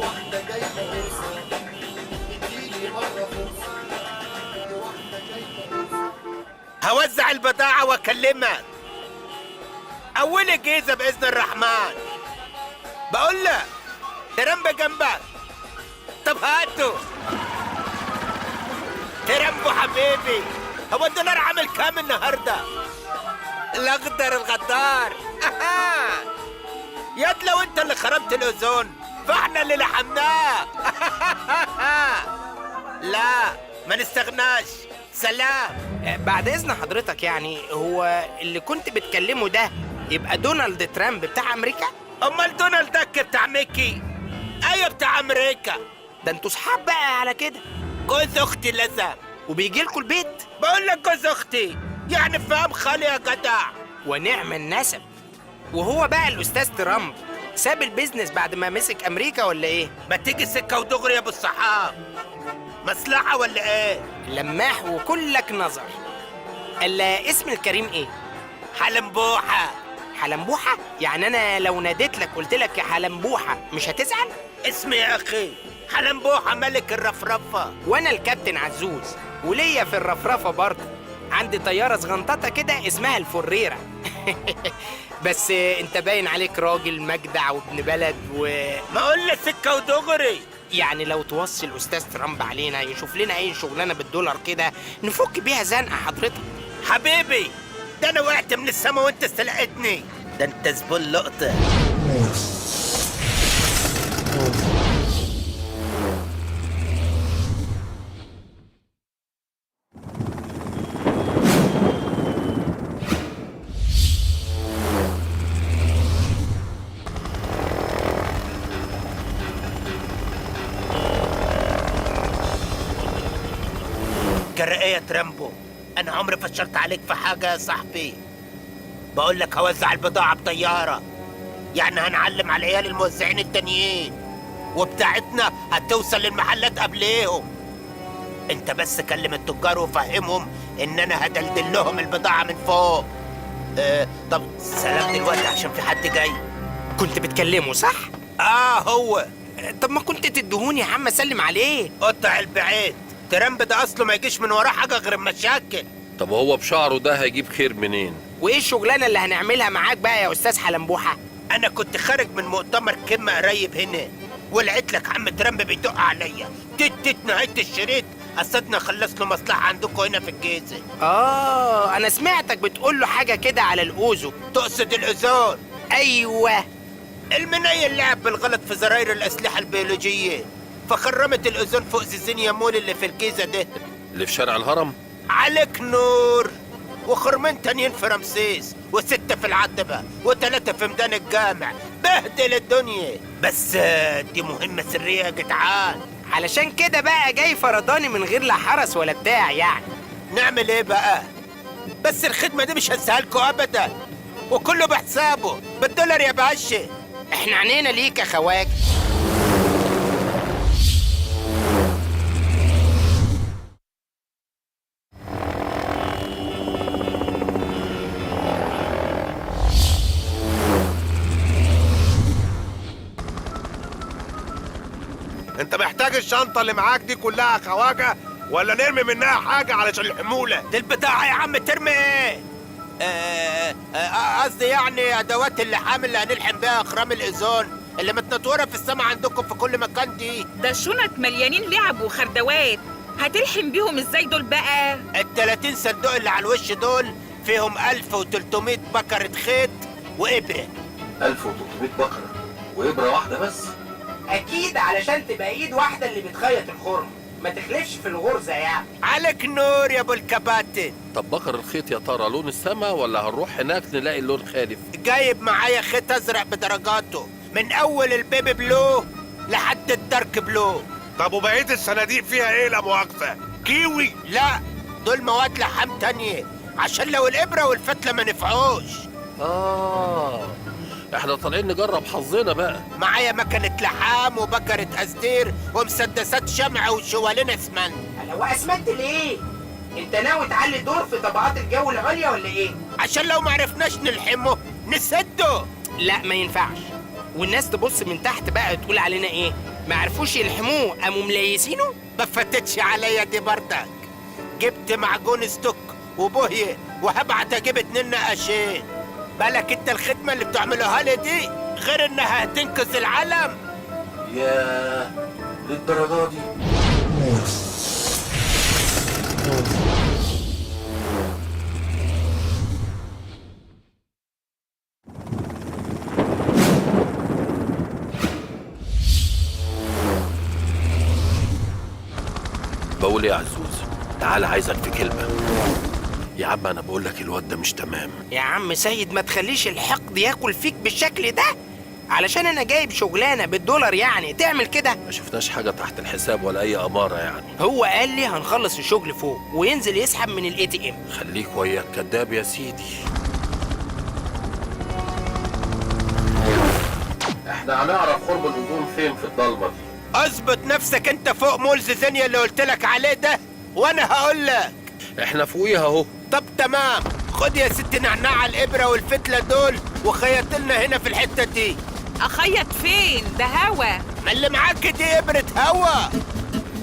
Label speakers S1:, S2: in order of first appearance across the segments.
S1: واحدة جايبة فرصة، اديني مرة فرصة، واحدة جايبة فرصة.
S2: هوزع البضاعة واكلمك. أول الجيزة بإذن الرحمن. بقول لك ترامب جنبك. طب هاتوا ترامبو حبيبي. هو الدولار عامل كام النهارده؟ الأخضر الغدار. ياد لو انت اللي خربت الأوزون فاحنا اللي لحمناه. لا ما نستغناش. سلام.
S3: بعد إذن حضرتك، يعني هو اللي كنت بتكلمه ده يبقى دونالد ترامب بتاع أمريكا؟
S2: امال دونالد داك بتاع ميكي؟ ايوه بتاع امريكا.
S3: ده انتوا صحاب بقى على كده.
S2: جوز اختي لازم.
S3: وبيجي لكم البيت؟
S2: بقول لك جوز اختي يعني فاهم خالي يا جدع.
S3: ونعم النسب. وهو بقى الأستاذ ترامب ساب ال business بعد ما مسك أمريكا ولا إيه؟
S2: ما تيجي سكة ودغري يا ابو الصحاب. مصلحة ولا ايه؟
S3: لماح وكلك نظر. الا اسم الكريم ايه؟
S2: حلمبوحه.
S3: حلمبوحه؟ يعني انا لو ناديت لك قلت لك يا حلمبوحه مش هتزعل؟
S2: اسمي يا اخي حلمبوحه ملك الرفرفه.
S3: وانا الكابتن عزوز، وليا في الرفرفه برضه. عندي طيارة صغنططه كده اسمها الفريره. بس انت باين عليك راجل مجدع وابن بلد و
S2: ما قلنا سكة ودغري.
S3: يعني لو توصي الاستاذ ترامب علينا يشوف لنا اي شغلانة بالدولار كده نفك بيها زنقه حضرتك.
S2: حبيبي ده انا وقعت من السما وانت استلقتني. ده انت زبون لقطة. جرأة يا ترامبو، أنا عمري فشرت عليك في حاجة يا صاحبي. بقول لك هوزع البضاعة بطيارة، يعني هنعلم على العيال الموزعين التانيين، وبتاعتنا هتوصل للمحلات قبليهم. أنت بس كلم التجار وفهمهم إن أنا هدلدل لهم البضاعة من فوق. طب سلام دلوقتي عشان في حد جاي.
S3: كنت بتكلمه صح؟
S2: آه هو.
S3: طب ما كنت تدهوني يا عم اسلم عليه.
S2: قطع البعيد، ترامب ده اصله ما يجيش من وراه حاجة غير المشاكل.
S4: طب وهو بشعره ده هيجيب خير منين؟
S3: وايه الشغلانة اللي هنعملها معاك بقى يا استاذ حلمبوحه؟
S2: انا كنت خارج من مؤتمر كلمة قريب هنا، ولقيت لك عم ترامب بيدق عليا تت تت نهاية الشريط. قصدنا خلص له مصلحة عندكم هنا في الجيزة.
S3: انا سمعتك بتقول له حاجة كده على الاوزو.
S2: تقصد الاوزون؟
S3: ايوه.
S2: المنيل لعب بالغلط في زراير الاسلحة البيولوجية فخرمت الاوزون فوق زيزينيا مول اللي في الجيزة ده،
S4: اللي في شارع الهرم.
S2: عليك نور. وخرمين تانيين في رمسيس، وستة في العتبة، وتلاتة في ميدان الجامع. بهدل الدنيا. بس دي مهمة سرية يا جدعان.
S3: علشان كده بقى جاي فرداني من غير لا حرس ولا بتاع يعني.
S2: نعمل ايه بقى؟ بس الخدمة دي مش هنساها لكم أبدا، وكله بحسابه بالدولار يا باشا.
S3: احنا عنينا ليك يا خواجه.
S5: انت محتاج الشنطة اللي معاك دي كلها خواجة ولا نرمي منها حاجة علشان الحمولة؟
S2: دي البضاعة يا عم ترمي ايه؟ قصدي يعني أدوات اللحام اللي هنلحم بيها أخرام الأوزون اللي متنطورة في السما عندكم في كل مكان دي.
S6: ده الشنط مليانين لعب وخردوات، هتلحم بيهم ازاي دول بقى؟
S2: ال 30 صندوق اللي على الوش دول فيهم 1300 بكرة خيط وإبرة.
S4: 1300 بقرة وإبرة واحدة بس؟
S3: اكيد علشان تبقى ايد واحدة اللي بتخيط الخرم، ما تخلفش في الغرزه يعني.
S2: عليك نور يا ابو الكباتن.
S4: طب بكر الخيط يا ترى لون السما ولا هنروح هناك نلاقي اللون خالف؟
S2: جايب معايا خيط ازرق بدرجاته من اول ال baby blue لحد ال dark blue.
S5: طب وبقية الصناديق فيها ايه لا مؤاخذة؟ كيوي؟
S2: لا دول مواد لحام تانية عشان لو الابره والفتله ما نفعوش.
S4: احنا طالعين نجرب حظنا بقى.
S2: معايا مكنه لحام وبكره قصدير ومسدسات شمع وشوالين اسمنت.
S3: هو اسمنت ليه؟ انت ناوي تعلي دور في طبقات الجو العليا ولا ايه؟
S2: عشان لو ما عرفناش نلحمه نسده.
S3: لا ما ينفعش، والناس تبص من تحت بقى تقول علينا ايه؟ ما عرفوش يلحموه قاموا مليسينه.
S2: ما فتتش عليا دي بردك. جبت معجون ستوك وبوهية وهبعت اجيب 2 نقاشين. بالك انت الخدمة اللي بتعملوها لي دي غير انها هتنقذ العالم.
S4: ياه للدرجة دي؟ بقول ايه يا عزوز، تعال عايزك في كلمة. يا عم انا بقول لك الواد ده مش تمام.
S3: يا عم سيد ما تخليش الحقد ياكل فيك بالشكل ده، علشان انا جايب شغلانة بالدولار يعني تعمل كده؟
S4: ما شفناش حاجة تحت الحساب ولا اي امارة يعني.
S3: هو قال لي هنخلص الشغل فوق وينزل يسحب من ال ATM.
S4: خليك وياك كداب يا سيدي. احنا هنعرف خرم الاوزون فين في الضلمة دي؟
S2: اظبط نفسك انت فوق مول زيزانيا اللي قلت لك عليه ده وانا هقول لك.
S4: احنا فوقيها اهو.
S2: طب تمام، خد يا ست نعناع الابره والفتله دول وخيط لنا هنا في الحتة دي.
S6: اخيط فين؟ ده هوا.
S2: ما اللي معاك دي ابره هوا.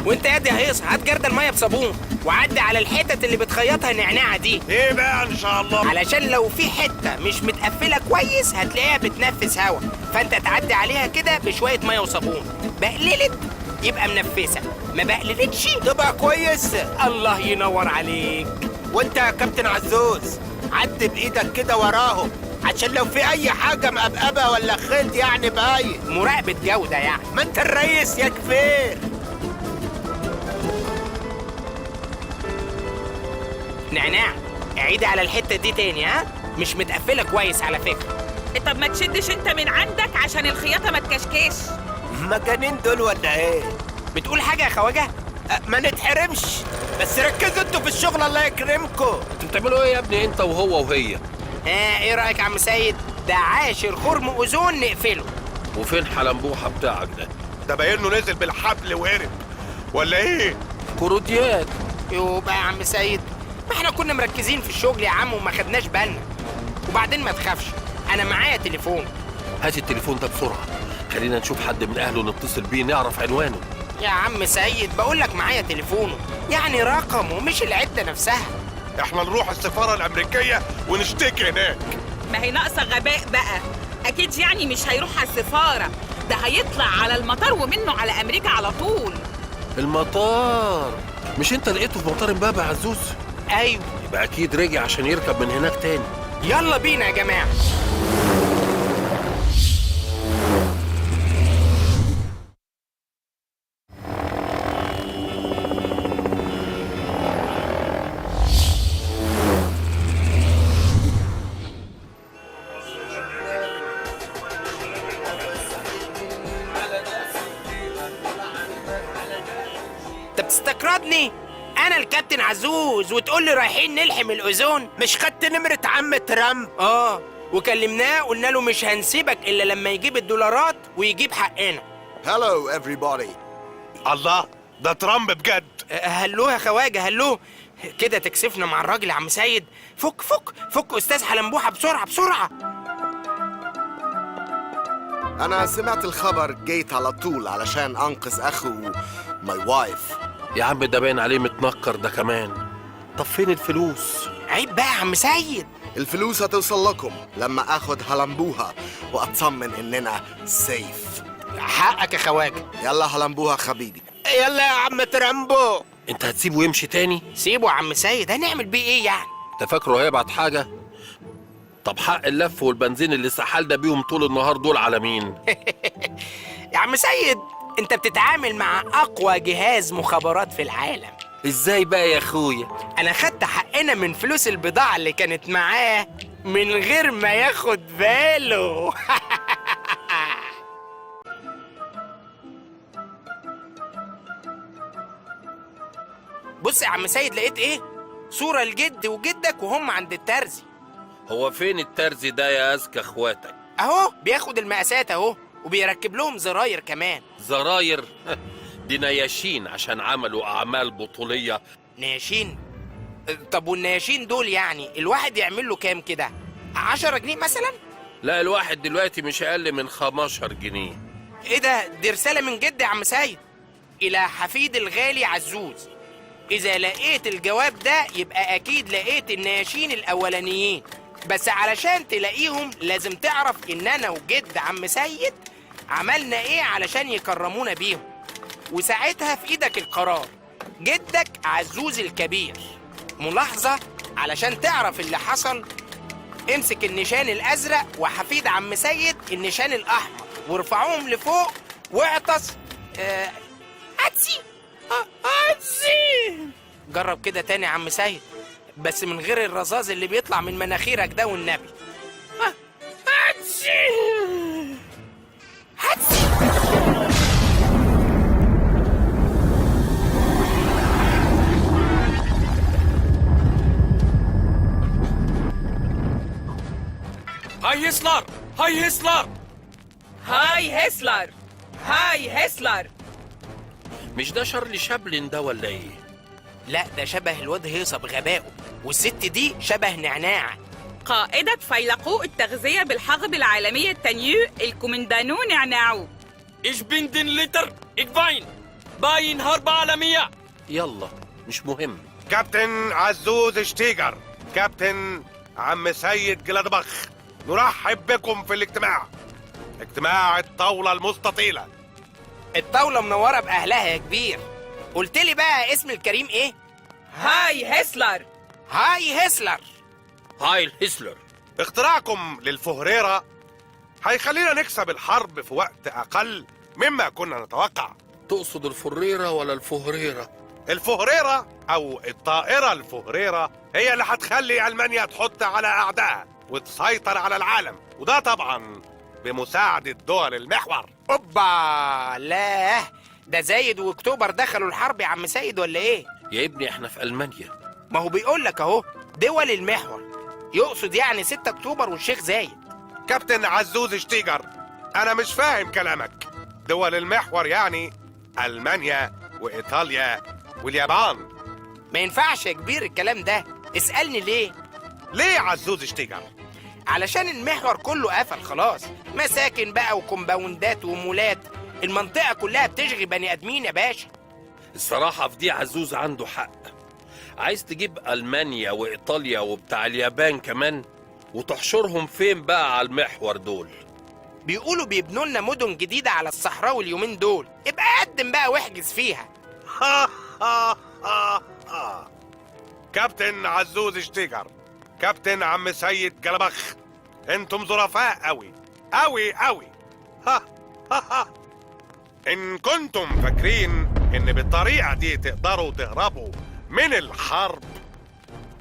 S3: وانت يا دي هيص هات جردل المية بصابون وعدي على الحتت اللي بتخيطها نعناعه دي.
S5: ايه بقى ان شاء الله؟
S3: علشان لو في حتة مش متقفله كويس هتلاقيها بتنفس هوا، فانت تعدي عليها كده بشوية مية وصابون. بقللت يبقى منفسه، ما بقللتش
S2: تبقى كويس.
S3: الله ينور عليك.
S2: وانت يا كابتن عزوز عدي بايدك كده وراهم عشان لو في اي حاجة مقبقبه ولا خيط يعني باين.
S3: مراقبة جوده يعني.
S2: ما انت الريس يا كفير.
S3: نعناع عيدي على الحتة دي تاني، ها؟ مش متقفله كويس على فكرة.
S6: طب ما تشدش انت من عندك عشان الخياطة ما تكشكش.
S2: مجانين دول ولا ايه؟
S3: بتقول حاجة يا خواجه؟
S2: ما نتحرمش، بس ركزوا انتوا في الشغل الله يكرمكم.
S4: انتوا بتعملوا ايه يا ابني انت وهو وهي؟
S3: ايه رايك يا عم سيد؟ ده عاشر خرم اوزون نقفله.
S4: وفين حلمبوحه بتاعك ده؟
S5: ده باين له نزل بالحبل وهرب ولا ايه؟
S4: كروديات.
S3: يبقى يا عم سيد ما احنا كنا مركزين في الشغل يا عم وما خدناش بالنا. وبعدين ما تخافش انا معايا تليفون.
S4: هات التليفون ده بسرعة، خلينا نشوف حد من اهله نتصل بيه نعرف عنوانه.
S3: يا عم سيد بقول لك معايا تليفونه، يعني رقمه مش العدة نفسها.
S5: احنا نروح السفارة الامريكية ونشتكي هناك.
S6: ما هي ناقصه غباء بقى، اكيد يعني مش هيروح على السفارة، ده هيطلع على المطار ومنه على امريكا على طول.
S4: المطار؟ مش انت لقيته في مطار امبابه يا عزوز؟
S3: ايوه.
S4: يبقى اكيد رجع عشان يركب من هناك تاني.
S3: يلا بينا يا جماعة. انت بتستكردني؟ انا الكابتن عزوز وتقول لي رايحين نلحم الاوزون؟
S2: مش خدت نمرة عم ترامب؟
S3: اه وكلمناه قلنا له مش هنسيبك الا لما يجيب الدولارات ويجيب حقنا.
S1: Hello everybody.
S5: الله، ده ترامب بجد.
S3: hello يا خواجه hello. كده تكسفنا مع الراجل يا عم سيد. فك فك فك استاذ حلمبوحه بسرعة بسرعة.
S1: أنا سمعت الخبر جيت على طول علشان أنقذ أخو my wife.
S4: يا عم ده باين عليه متنكر ده كمان. طب فين الفلوس؟
S3: عيب بقى يا عم سيد.
S1: الفلوس هتوصل لكم لما اخد هلمبوها واطمن اننا safe.
S3: حقك يا خواجه.
S1: يلا هلمبوها حبيبي.
S2: يلا يا عم ترامبو.
S4: انت هتسيبه يمشي تاني؟
S3: سيبه يا عم سيد، هنعمل بيه ايه يعني؟
S4: انت فاكره هيبعت حاجة؟ طب حق اللف والبنزين اللي سحلنا بيهم طول النهار دول على مين؟
S3: يا عم سيد انت بتتعامل مع اقوى جهاز مخابرات في العالم.
S4: ازاي بقى يا اخويا؟
S3: انا خدت حقنا من فلوس البضاعة اللي كانت معاه من غير ما ياخد باله. بص يا عم سيد لقيت ايه؟ صورة لجد وجدك وهم عند الترزي.
S4: هو فين الترزي ده يا اذكى اخواتك؟
S3: اهو بياخد المقاسات اهو وبيركب لهم زراير كمان.
S4: زراير؟ دي نياشين عشان عملوا اعمال بطولية.
S3: نياشين؟ طب والنياشين دول يعني الواحد يعمل له كام كده؟ 10 جنيه مثلا؟
S4: لا الواحد دلوقتي مش اقل من 15 جنيه.
S3: ايه ده؟ دي رسالة من جد يا عم سيد الى حفيد الغالي عزوز. اذا لقيت الجواب ده يبقى اكيد لقيت النياشين الاولانيين، بس علشان تلاقيهم لازم تعرف ان انا وجد عم سيد عملنا ايه علشان يكرمونا بيهم، وساعتها في ايدك القرار. جدك عزوز الكبير. ملاحظة، علشان تعرف اللي حصل امسك النشان الازرق وحفيد عم سيد النشان الاحمر وارفعوهم لفوق واعطس. عدسي عدسي. جرب كده تاني يا عم سيد، بس من غير الرذاذ اللي بيطلع من مناخيرك ده والنبي. عدسي عدسي.
S7: هاي هسلر، هاي هسلر،
S6: هاي هسلر، هاي هسلر.
S4: مش ده شارلي شابلن ده ولا ايه؟
S3: لا ده شبه الواد هيصه بغبائه، والست دي شبه نعناع.
S6: قائدة فيلقو التغذية بالحرب العالمية الثانية الكومندانو نعناعو.
S7: Ich bin den Liter, ich wein. باين حرب عالمية.
S4: يلا مش مهم.
S5: كابتن عزوز شتيجر، كابتن عم سيد جلادبخ، نرحب بكم في الاجتماع، اجتماع الطاولة المستطيلة.
S3: الطاولة منورة بأهلها يا كبير. قلت لي بقى اسم الكريم ايه؟
S6: هاي هسلر.
S3: هاي هسلر.
S4: هاي الهسلر.
S5: اختراعكم للفهريرة هيخلينا نكسب الحرب في وقت أقل مما كنا نتوقع.
S4: تقصد الفريرة ولا الفهريرة؟
S5: الفهريرة أو الطائرة الفهريرة هي اللي هتخلي ألمانيا تحط على أعدائها وتسيطر على العالم، وده طبعا بمساعدة دول المحور.
S3: اوبا، لا ده زايد واكتوبر دخلوا الحرب يا عم سيد ولا ايه؟
S4: يا ابني احنا في ألمانيا.
S3: ما هو بيقول لك اهو دول المحور، يقصد يعني 6 اكتوبر والشيخ زايد.
S5: كابتن عزوز شتيجر، أنا مش فاهم كلامك. دول المحور يعني ألمانيا وإيطاليا واليابان.
S3: ما ينفعش يا كبير الكلام ده. اسألني ليه؟
S5: ليه عزوز شتيجر؟
S3: علشان المحور كله قفل خلاص، مساكن بقى وكومباوندات ومولات، المنطقة كلها بتشغي بني آدمين يا باشا.
S4: الصراحة في دي عزوز عنده حق. عايز تجيب ألمانيا وإيطاليا وبتاع اليابان كمان وتحشرهم فين بقى على المحور دول؟
S3: بيقولوا بيبنوا لنا مدن جديدة على الصحراوي اليومين دول، ابقى قدم بقى واحجز فيها.
S5: كابتن عزوز شتيجر، كابتن عم سيد جلبخ، انتم ظرفاء قوي قوي قوي. ها ها ها. ان كنتم فاكرين ان بالطريقه دي تقدروا تهربوا من الحرب،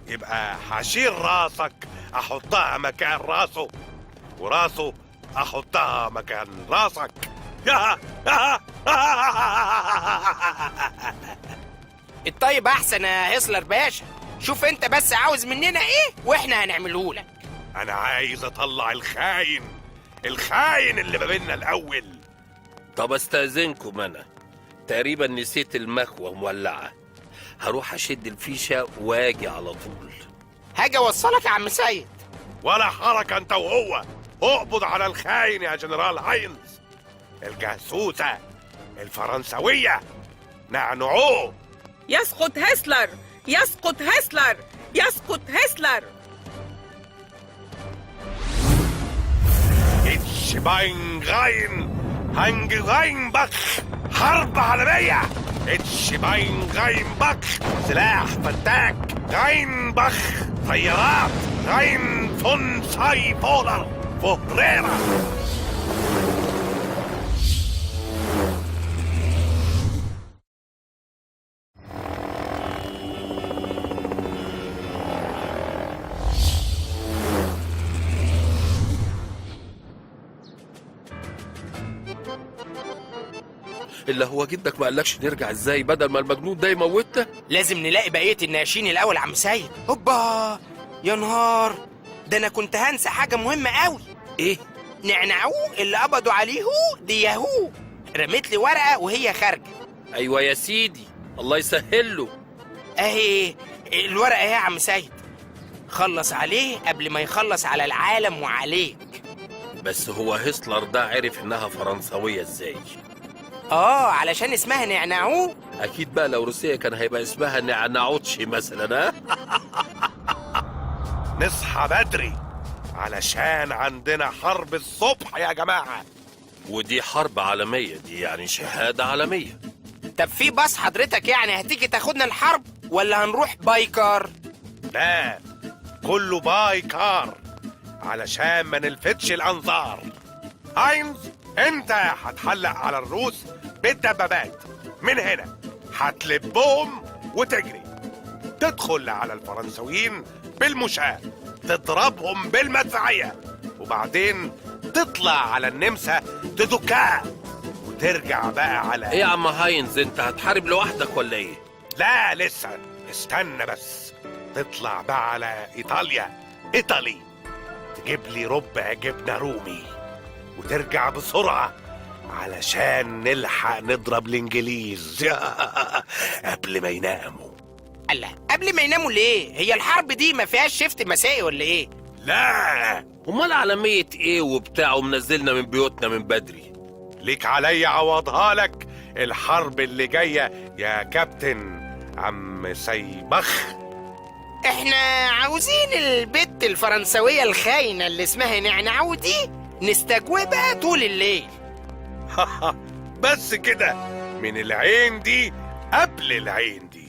S5: يبقى هشيل راسك احطها مكان راسه، وراسه احطها مكان راسك.
S3: الطيب احسن يا هسلر باشا. شوف انت بس عاوز مننا ايه واحنا هنعمله لك.
S5: انا عايز اطلع الخاين، الخاين اللي ما بيننا الاول.
S4: طب استاذنكم، انا تقريبا نسيت المكوه مولعه، هروح اشد الفيشه واجي على طول.
S3: هاجي اوصلك يا عم سيد.
S5: ولا حركه انت وهو، اقبض على الخاين يا جنرال هاينز، الجاسوسه الفرنسويه نعنعوه.
S6: يسقط هسلر، يسقط هسلر، يسقط هسلر.
S5: Ich bin rein, Hangreinbach, حرب عالمية. Ich bin Rheinbach، سلاح فتاك. رينبخ، طيارات. رين فون سايفولر، فهريرة.
S4: اللي هو جدك ما قالكش نرجع ازاي بدل ما المجنون ده يموتنا؟
S3: لازم نلاقي بقية الناشين الأول يا عم سيد. هوبا، يا نهار ده أنا كنت هنسى حاجة مهمة قوي.
S4: إيه؟
S3: نعنعوه اللي قبضوا عليه دي ياهو، رميت لي ورقة وهي خارجة.
S4: أيوة يا سيدي، الله يسهل له.
S3: أهي الورقة اهي يا عم سيد، خلص عليه قبل ما يخلص على العالم وعليك.
S4: بس هو هيسلر ده عرف انها فرنسوية ازاي؟
S3: اه علشان اسمها نعناعو.
S4: اكيد بقى لو روسية كان هيبقى اسمها نعناعوتشي مثلا. ها
S5: نصحى بدري علشان عندنا حرب الصبح يا جماعة.
S4: ودي حرب عالمية، دي يعني شهادة عالمية.
S3: طب في باص حضرتك يعني هتيجي تاخدنا الحرب ولا هنروح by car؟
S5: لا كله by car علشان ما نلفتش الأنظار. هاينز انت هتحلق على الروس بالدبابات من هنا، هتلبهم وتجري تدخل على الفرنسويين بالمشاة، تضربهم بالمدفعية، وبعدين تطلع على النمسا تدكها وترجع بقى على
S4: ايه يا عم هاينز، انت هتحارب لوحدك ولا ايه؟
S5: لا لسه، استنى بس. تطلع بقى على ايطاليا، ايطالي، تجيب لي ربع جبنه رومي وترجع بسرعه علشان نلحق نضرب الانجليز قبل ما يناموا.
S3: الله، قبل ما يناموا ليه؟ هي الحرب دي ما فيهاش شيفت مسائي ولا ايه؟
S5: لا
S4: امال عالمية ايه وبتاع ومنزلنا من بيوتنا من بدري؟
S5: ليك عليا عوضها لك الحرب اللي جايه يا كابتن عم سيبخ.
S3: احنا عاوزين البت الفرنسوية الخاينة اللي اسمها نعناعو دي نستجوبها طول الليل.
S5: بس كده، من العين دي قبل العين دي.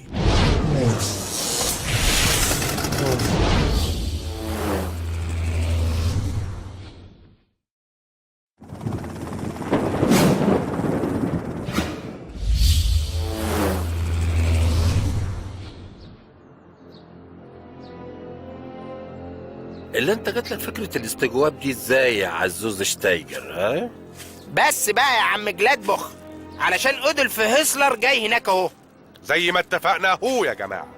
S4: اللي انت جات لك فكرة الاستجواب دي ازاي يا عزوز شتايجر؟ ها
S3: بس بقى يا عم جلادبخ، علشان أدولف هيسلر جاي هناك اهو.
S5: زي ما اتفقنا هو يا جماعة،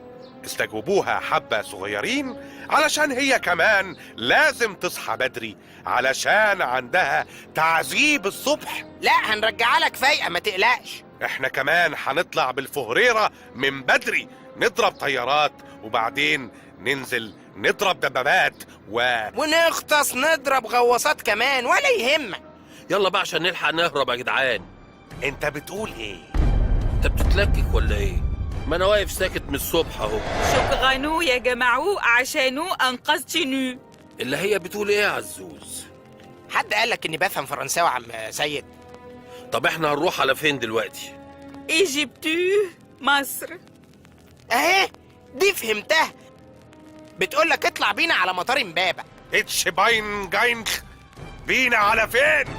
S5: استجوبوها حبة صغيرين علشان هي كمان لازم تصحى بدري علشان عندها تعذيب الصبح.
S3: لا هنرجعها لك فايقة ما تقلقش.
S5: احنا كمان هنطلع بالفهريرة من بدري، نضرب طيارات وبعدين ننزل نضرب دبابات
S3: ونغطس نضرب غواصات كمان، ولا يهمك.
S4: يلا بقى عشان نلحق نهرب يا جدعان.
S5: انت بتقول ايه؟
S4: انت بتتلكك ولا ايه؟ ما انا واقف ساكت من الصبح اهو.
S6: شكرانو يا جماعو عشانو انقذتني.
S4: اللي هي بتقول ايه يا عزوز؟
S3: حد قالك اني بفهم فرنساوي يا عم سيد؟
S4: طب احنا هنروح على فين دلوقتي؟
S6: ايجيبتو، مصر.
S3: اهي دي فهمتها، بتقولك اطلع بينا على مطار امبابة.
S5: اتش باين جاينخ، بينا على فين؟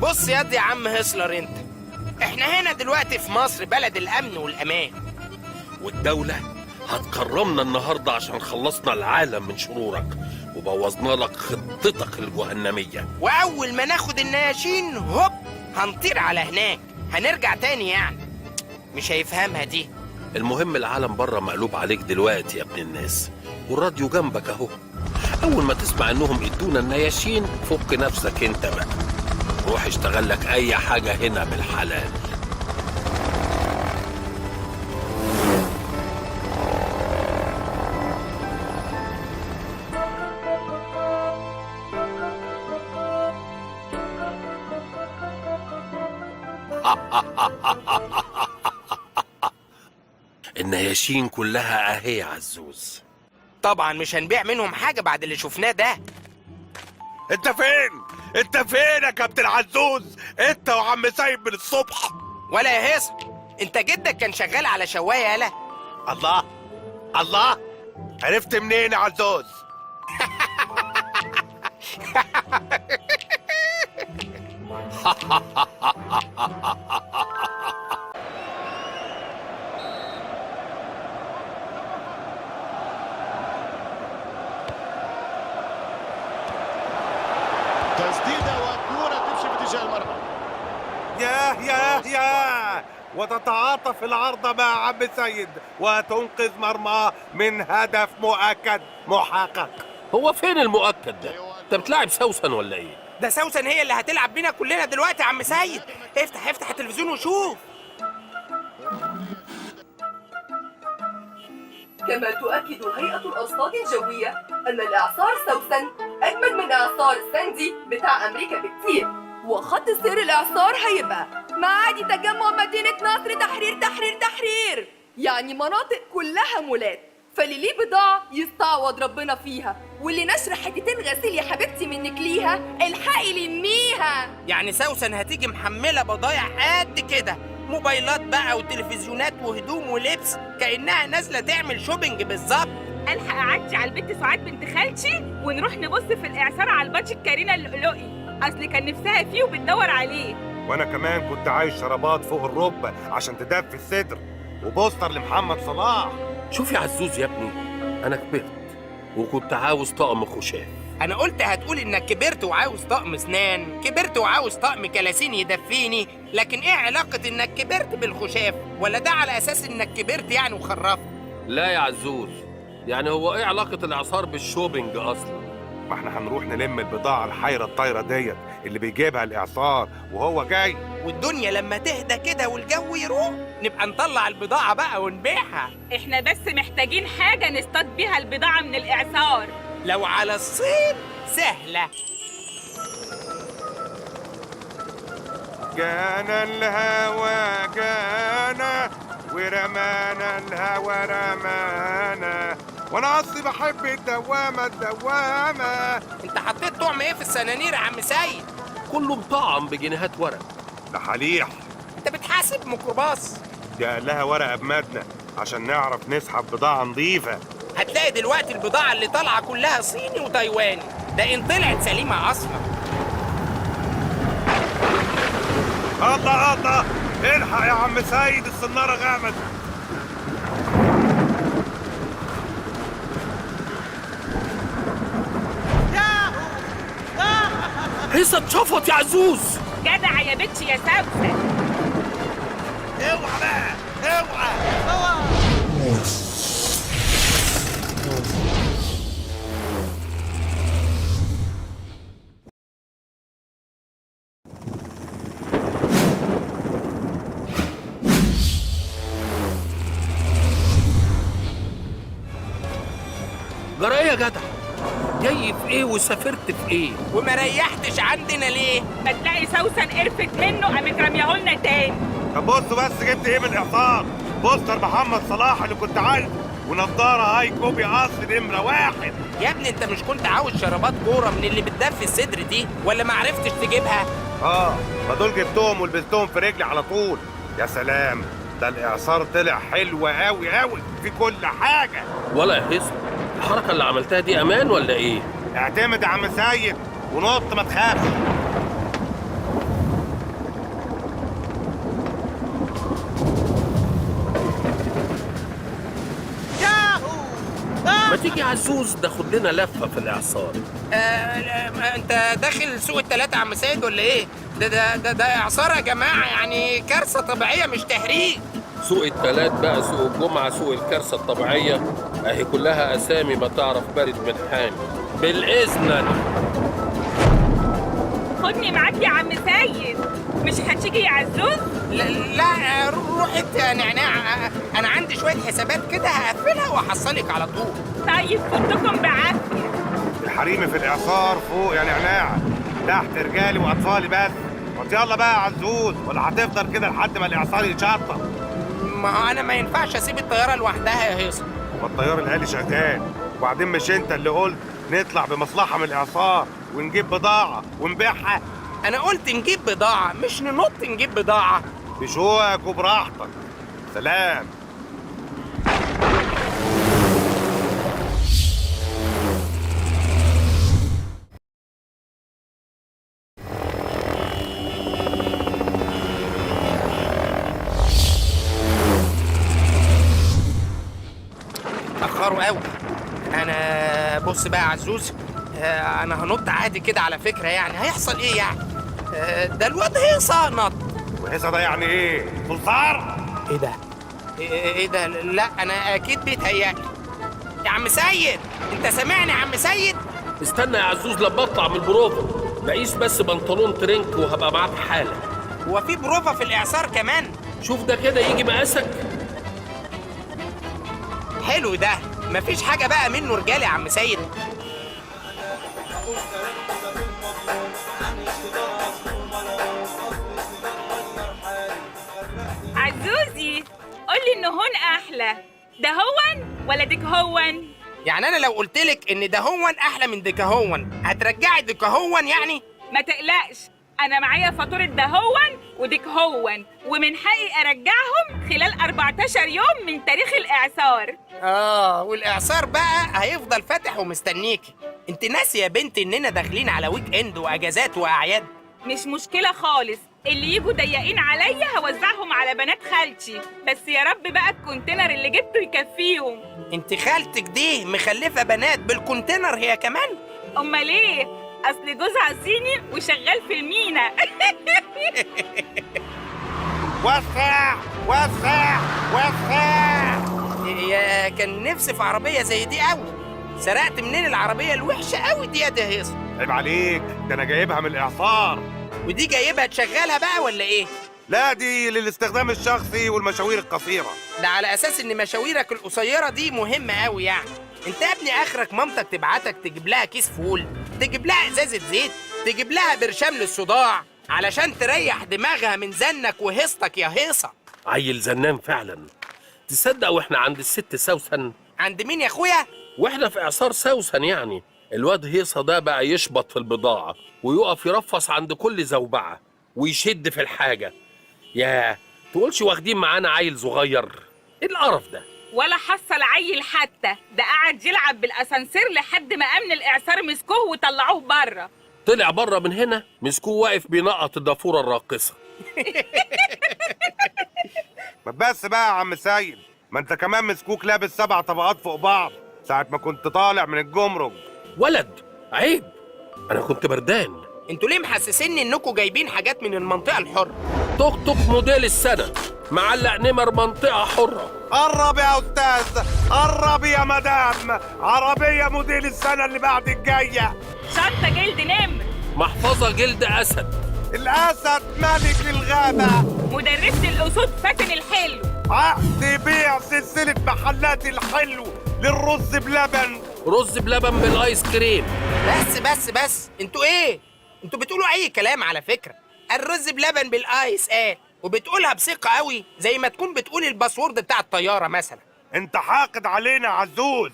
S3: بص يا عم هيسلر، انت احنا هنا دلوقتي في مصر، بلد الامن والامان،
S4: والدولة هتكرمنا النهاردة عشان خلصنا العالم من شرورك وبوظنا لك خطتك الجهنمية.
S3: واول ما ناخد النياشين هوب هنطير على هناك، هنرجع تاني يعني. مش هيفهمها دي.
S4: المهم العالم بره مقلوب عليك دلوقتي يا ابن الناس، والراديو جنبك اهو. اول ما تسمع انهم ادونا النياشين فك نفسك انت بقى، روح اشتغل لك اي حاجة هنا بالحلال. النياشين كلها اهي يا عزوز.
S3: طبعا مش هنبيع منهم حاجة بعد اللي شفناه ده.
S5: انت فين؟ انت فين يا كابتن عزوز؟ انت وعم سيد من الصبح.
S3: ولا يا هيص، انت جدك كان شغال على شواية يالا.
S5: الله الله، عرفت منين يا عزوز؟
S8: تسديده وكرة تمشي باتجاه المرمى.
S5: ياه ياه ياه، وتتعاطف العارضة مع عم سيد وتنقذ مرماه من هدف مؤكد محقق.
S4: هو فين المؤكد ده؟ انت بتلاعب سوسن ولا ايه؟
S3: ده سوسن هي اللي هتلعب بينا كلنا دلوقتي يا عم سيد. افتح افتح التلفزيون وشوف.
S9: كما تؤكد هيئة الأرصاد الجوية أن الإعصار سوسن أجمد من إعصار ساندي بتاع أمريكا بكتير، وخط سير الإعصار هيبقى معادي تجمع مدينة نصر تحرير تحرير تحرير، يعني مناطق كلها مولات، فاللي ليه بضاعة يستعوض ربنا فيها، واللي نشر حتتين غسيل يا حبيبتي منك ليها الحقي لميها.
S3: يعني سوسن هتيجي محملة بضايع قد كده، موبايلات بقى وتلفزيونات وهدوم ولبس، كأنها نازلة تعمل shopping بالظبط.
S6: الحق اعدي على البنت سعاد بنت خالتي ونروح نبص في الاعصار على البادج الكارينا اللؤلؤي، اصل كان نفسها فيه وبتدور عليه.
S5: وانا كمان كنت عايز شرابات فوق الركبة عشان تدفي الصدر، وبوستر لمحمد صلاح.
S4: شوف يا عزوز يا ابني، انا كبرت وكنت عاوز طقم خشاف.
S3: انا قلت هتقول انك كبرت وعاوز طقم اسنان، كبرت وعاوز طقم كلاسين يدفيني، لكن ايه علاقة انك كبرت بالخشاف؟ ولا ده على اساس انك كبرت يعني وخرفت؟
S4: لا يا عزوز، يعني هو ايه علاقة الاعصار بال shopping اصلا؟
S5: ما احنا هنروح نلم البضاعة الحيرة الطايرة ديت اللي بيجيبها الإعصار وهو جاي،
S3: والدنيا لما تهدى كده والجو يروق نبقى نطلع البضاعة بقى ونبيعها.
S6: احنا بس محتاجين حاجة نصطاد بيها البضاعة من الإعصار.
S3: لو على الصيد سهلة.
S5: جانا الهوى جانا ورمانا الهوى رمانا، وانا اصلي بحب الدوامة الدوامة.
S3: انت حطيت طعم ايه في السنانير يا عم سيد؟
S4: كله مطعم بجنيهات ورق.
S5: ده حليح.
S3: انت بتحاسب ميكروباص؟
S5: دي قال ورقة بمدنه عشان نعرف نسحب بضاعة نظيفة.
S3: هتلاقي دلوقتي البضاعة اللي طالعه كلها صيني وتايواني، ده ان طلعت سليمة اصلا.
S5: الله الله، الحق يا عم سيد، الصناره غمزت.
S4: هيصة اتشفط يا عزوز.
S6: جدع يا بنتي يا سوسن.
S5: اوعى بقى اوعى اوعى.
S4: جرى ايه يا جدع؟ جاي في ايه وسافرت في ايه؟
S3: وما ريحتش عندنا ليه؟
S6: ما تلاقي سوسن قرفت منه قامت رميهولنا تاني.
S5: طب بصوا بس جبت ايه من الاعصار؟ بوستر محمد صلاح اللي كنت عايزه، ونضاره high copy اصل نمره 1.
S3: يا ابني انت مش كنت عاوز شرابات كورة من اللي بتدفي الصدر دي، ولا ما عرفتش تجيبها؟
S5: ما دول جبتهم ولبستهم في رجلي على طول. يا سلام، ده الاعصار طلع حلو قوي قوي في كل حاجة.
S4: ولا يا هيصه، الحركة اللي عملتها دي امان ولا ايه؟
S5: اعتمد يا عم سيد ونط ما تخافش.
S4: ما تيجي عزوز ناخد لنا لفه في الاعصار.
S3: انت داخل سوق الثلاثة يا عم سيد ولا ايه؟ ده ده ده ده اعصار يا جماعة، يعني كارثة طبيعية مش تهريج.
S4: سوق الثلاث بقى، سوق الجمعة، سوق الكارثة الطبيعية، اهي كلها اسامي ما تعرف بارد من حامي. بالاذن انا.
S6: خدني معاك يا عم سيد، مش هتيجي يا عزوز؟
S3: لا لا، روح انت يا نعناع، انا عندي شوية حسابات كده هقفلها واحصلك على طول.
S6: طيب كنتكم بعافية.
S5: الحريم في الاعصار فوق يا نعناع، تحت رجالي واطفالي بس. يلا بقى يا عزوز، ولا هتفضل كده لحد ما الاعصار يتشطب؟
S3: ما انا ما ينفعش اسيب الطيارة لوحدها يا هيصه.
S5: ما الطيار الآلي شغال، وبعدين مش انت اللي قلت نطلع بمصلحة من الاعصار ونجيب بضاعة ونبيعها؟
S3: انا قلت نجيب بضاعة مش ننط نجيب بضاعة.
S5: بشوقك وبراحتك. سلام.
S3: اتأخروا قوي. انا بص بقى يا عزوز، انا هنط عادي كده على فكرة، يعني هيحصل ايه يعني؟ ده الواد هيصه نط.
S5: وهيصه ده يعني ايه؟ صرصار؟
S3: ايه ده؟ ايه ده؟ لا انا اكيد بيتهيألي. يا عم سيد، انت سامعني يا عم سيد؟
S4: استنى يا عزوز لما اطلع من البروفه. بقيس بس بنطلون ترنك وهبقى معاك حالا.
S3: هو في بروفة في الإعصار كمان؟
S4: شوف ده كده يجي مقاسك.
S3: حلو ده، مفيش حاجة بقى منه رجالي يا عم سيد.
S6: عزوزي قولي إن هون أحلى، ده هون ولا ديك هون؟
S3: يعني أنا لو قلتلك إن ده هون أحلى من ديك هون هترجعي ديك هون يعني؟
S6: ما تقلقش، أنا معايا فاتورة ده هون وديك هون، ومن حقي أرجعهم خلال 14 يوم من تاريخ الإعصار.
S3: والإعصار بقى هيفضل فاتح ومستنيكي. أنت ناسية يا بنتي إننا داخلين على weekend وأجازات وأعياد؟
S6: مش مشكلة خالص، اللي يجوا ضيقين عليا هوزعهم على بنات خالتي، بس يا رب بقى ال container اللي جبته يكفيهم.
S3: انت خالتك دي مخلفة بنات بال container هي كمان؟
S6: امال ايه؟ اصل جوزها صيني وشغال في المينا.
S5: وسع وسع وسع.
S3: يا كان نفسي في عربية زي دي قوي. سرقت منين العربية الوحشة قوي دي يا دهيصة؟
S5: عيب عليك، ده انا جايبها من الإعصار.
S3: ودي جايبها تشغلها بقى ولا ايه؟
S5: لا دي للاستخدام الشخصي والمشاوير القصيرة.
S3: ده على اساس ان مشاويرك القصيرة دي مهمة قوي يعني. انت يا ابني اخرك مامتك تبعتك تجيب لها كيس فول، تجيب لها ازازة زيت، تجيب لها برشام للصداع، علشان تريح دماغها من زنك وهيصتك يا هيصة.
S4: عيل زنان فعلا. تصدق واحنا عند الست سوسن؟
S3: عند مين يا اخويا؟
S4: واحنا في اعصار سوسن يعني. الواد هيصة ده بقى يشبط في البضاعة ويقف يرفص عند كل زوبعة ويشد في الحاجة. يا تقولش واخدين معانا عيل صغير؟ ايه القرف ده؟
S6: ولا حصل عيل حتى، ده قعد يلعب بالاسانسير لحد ما امن الاعصار مسكوه وطلعوه بره.
S4: طلع بره من هنا مسكوه واقف بينقط الضافوره الراقصه.
S5: ما بس بقى يا عم سيد، ما انت كمان مسكوك لابس 7 طبقات فوق بعض ساعة ما كنت طالع من الجمرك.
S4: ولد عيب، انا كنت بردان.
S3: انتوا ليه محسسيني انكم جايبين حاجات من المنطقة الحرة؟
S4: توك توك موديل السنة معلق نمر منطقة حره.
S5: قرب يا استاذ، قرب يا مدام، عربية موديل السنة اللي بعد الجاية.
S6: شنطه جلد نمر،
S4: محفظة جلد اسد،
S5: الاسد ملك الغابة،
S6: مدرسه الاسود فاتن الحلو،
S5: عقد بيع سلسلة محلات الحلو للرز بلبن،
S4: رز بلبن بالايس كريم.
S3: بس بس بس، انتوا ايه؟ انتوا بتقولوا اي كلام على فكرة. الرز بلبن بالايس ايه؟ وبتقولها بثقة قوي زي ما تكون بتقول ال password بتاع الطيارة مثلا.
S5: انت حاقد علينا يا عزوز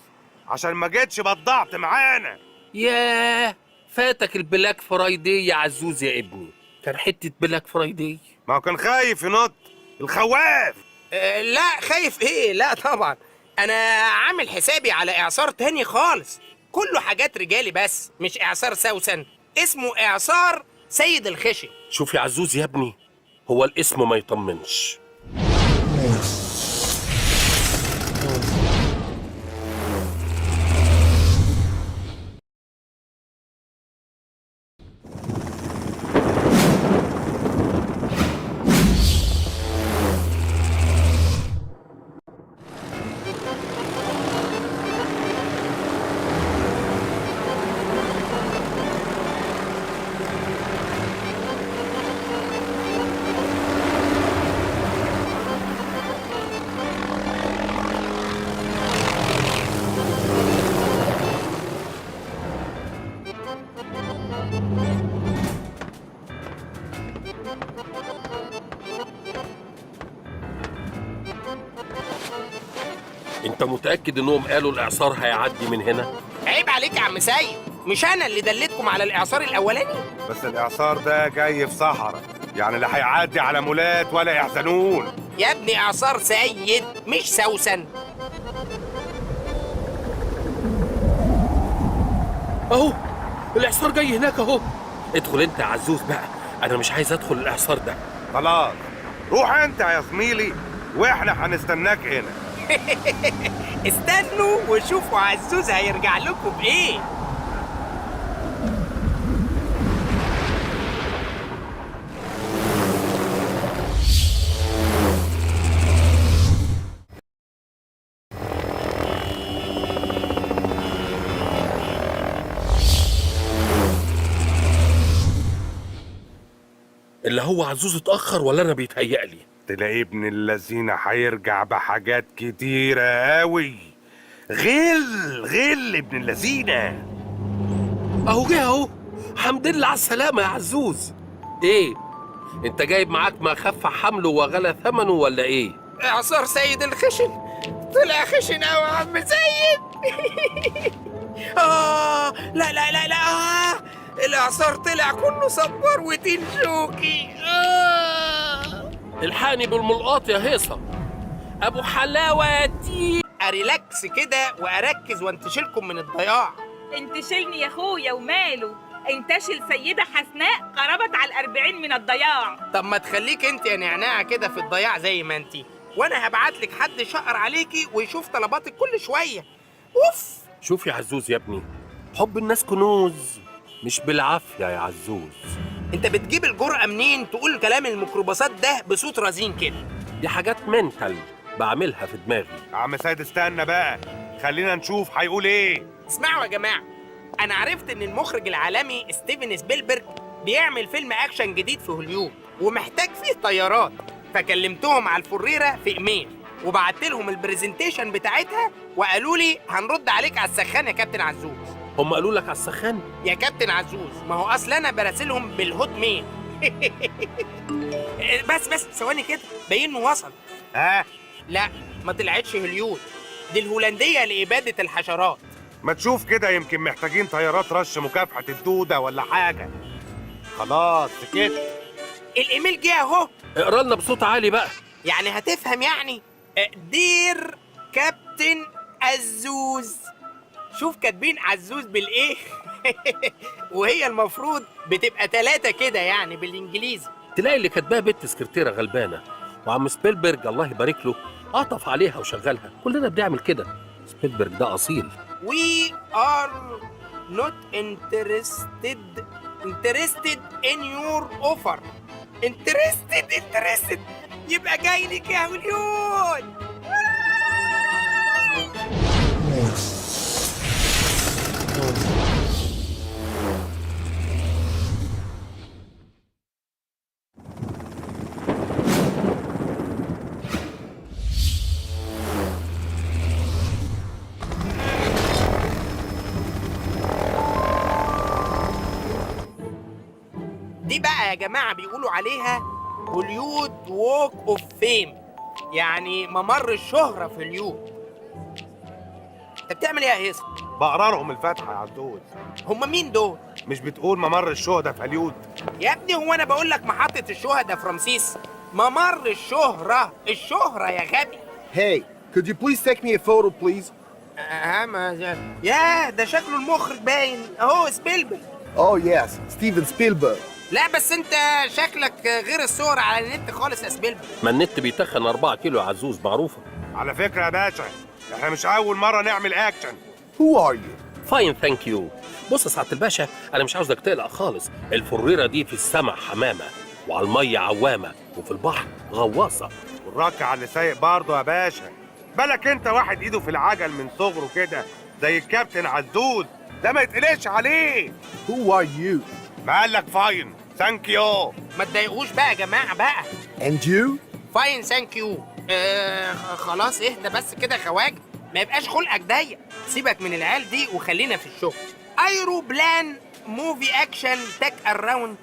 S5: عشان ما جيتش بضعت معانا.
S4: ياه فاتك ال Black Friday يا عزوز يا ابني، كان حتة Black Friday.
S5: ما هو كان خايف ينط الخواف.
S3: لا خايف ايه؟ لا طبعا انا عامل حسابي على اعصار تاني خالص، كله حاجات رجالي بس، مش اعصار سوسن، اسمه اعصار سيد الخشن.
S4: شوف يا عزوز يا ابني، هو الاسم ما يطمنش. انت متأكد انهم قالوا الاعصار هيعدي من هنا؟
S3: عيب عليك يا عم سيد، مش انا اللي دلتكم على الاعصار الاولاني؟
S5: بس الاعصار ده جاي في صحراء، يعني لا هيعدي على مولات ولا يحزنون.
S3: يا ابني اعصار سيد مش سوسن.
S4: اهو الاعصار جاي هناك اهو. ادخل انت يا عزوز بقى، انا مش عايز ادخل الاعصار ده.
S5: خلاص روح انت يا زميلي واحنا هنستناك هنا.
S3: استنوا وشوفوا عزوز هيرجع لكم بايه.
S4: اللي هو عزوز اتأخر ولا أنا بيتهيألي؟
S5: تلاقي ابن اللذينة هيرجع بحاجات كتيرة قوي. غل غل ابن اللذينة.
S4: أهو جه أهو. الحمد لله على السلامة يا عزوز. إيه؟ أنت جايب معاك ما خف حمله وغلى ثمنه ولا إيه؟
S3: إعصار سيد الخشن طلع خشن أوي يا عم سيد. لا لا لا لا، الإعصار طلع كله صبار وتين شوكي.
S4: الحقني بالملقاط يا هيصة أبو حلاوة دي.
S3: أ relax كده وأركز وانتشلكم من الضياع.
S6: انتشلني يا أخويا وماله، انتشل سيدة حسناء قربت على 40 من الضياع.
S3: طب ما تخليك انت يا نعناعة كده في الضياع زي ما انت، وانا هبعتلك حد شقر عليكي ويشوف طلباتك كل شوية. اوف.
S4: شوف يا عزوز يا ابني، حب الناس كنوز مش بالعافية يا عزوز.
S3: انت بتجيب الجرأة منين تقول كلام الميكروباصات ده بصوت رزين كده؟
S4: دي حاجات mental بعملها في دماغي.
S5: عم سيد استنى بقى، خلينا نشوف هيقول ايه.
S3: اسمعوا يا جماعة، أنا عرفت إن المخرج العالمي ستيفن سبيلبرج بيعمل فيلم أكشن جديد في هوليود ومحتاج فيه طيارات، فكلمتهم على الفريرة في إيميل وبعت لهم ال presentation بتاعتها وقالوا لي هنرد عليك على السخان يا كابتن عزوز.
S4: هم قالوا لك على السخان؟
S3: يا كابتن عزوز ما هو أصل أنا براسلهم بال Hotmail. بس ثواني كده، باين إنه وصل.
S5: ها؟
S3: لا ما طلعتش هوليود، دي الهولندية لإبادة الحشرات.
S5: ما تشوف كده، يمكن محتاجين طيارات رش مكافحة الدودة ولا حاجة. خلاص سكت.
S3: الإيميل جه أهو.
S4: اقرا لنا بصوت عالي بقى.
S3: يعني هتفهم يعني. Dear كابتن عزوز. شوف كاتبين عزوز بالإيه؟ وهي المفروض بتبقى 3 كده يعني بالإنجليزي.
S4: تلاقي اللي كاتباها بنت سكرتيرة غلبانة، وعم سبيلبرج الله يبارك له عطف عليها وشغلها. كلنا بنعمل كده، سبيلبرج ده أصيل.
S3: We are not interested in your offer. Interested يبقى جاي لك يا هوليود. دي بقى يا جماعة بيقولوا عليها Hollywood Walk of Fame، يعني ممر الشهرة في هوليود. انت بتعمل ايه يا هيصة؟
S5: بقرا لهم الفاتحة يا عزوز.
S3: هم مين دول؟
S5: مش بتقول ممر الشهداء في هوليود؟
S3: يا ابني هو انا بقول لك محطة الشهداء في رمسيس؟ ممر الشهرة، الشهرة يا غبي.
S1: Hey, could you please take me a photo please?
S3: يا ده شكله المخرج باين اهو، سبيلبرج.
S1: Oh yes, ستيفن سبيلبرج.
S3: لا بس انت شكلك غير الصور على النت خالص يا سبيلبرج.
S4: ما النت بيتخن 4 كيلو يا عزوز، معروفة.
S5: على فكرة يا باشا احنا مش أول مرة نعمل أكشن.
S1: Who are you?
S4: Fine thank you. بص يا سعادة الباشا، أنا مش عاوزك تقلق خالص. الفريرة دي في السما حمامة، وعلى المية عوامة، وفي البحر غواصة.
S5: والركعة اللي سايق برضه يا باشا. بالك أنت واحد إيده في العجل من صغره كده زي الكابتن عزوز، ده ما يتقلقش عليه.
S1: Who are you?
S5: ما قال لك fine thank you.
S3: ما تضايقوش بقى يا جماعة بقى.
S1: And you?
S3: Fine thank you. خلاص اهدى بس كده يا خواجه، ما يبقاش خلقك ضيق. سيبك من العيال دي وخلينا في الشغل. Aeroplane movie action take around.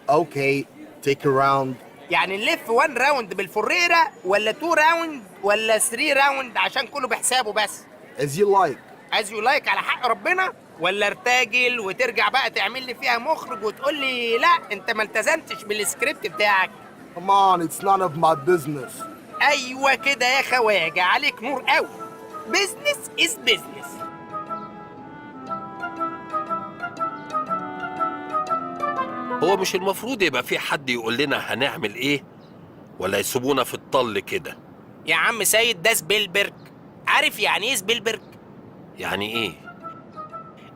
S1: Okay, take a round.
S3: يعني نلف 1 round بالفريره ولا 2 round ولا 3 round؟ عشان كله بحسابه بس.
S1: As you like.
S3: As you like على حق ربنا، ولا ارتجل وترجع بقى تعمل لي فيها مخرج وتقول لي لا انت ما التزمتش بالسكريبت بتاعك؟
S1: Come on, it's none of my business.
S3: ايوه كده يا خواجه، عليك نور قوي. Business is business.
S4: هو مش المفروض يبقى في حد يقول لنا هنعمل ايه؟ ولا يسيبونا في الطل كده؟
S3: يا عم سيد ده سبيلبرج. عارف يعني ايه سبيلبرج؟
S4: يعني ايه؟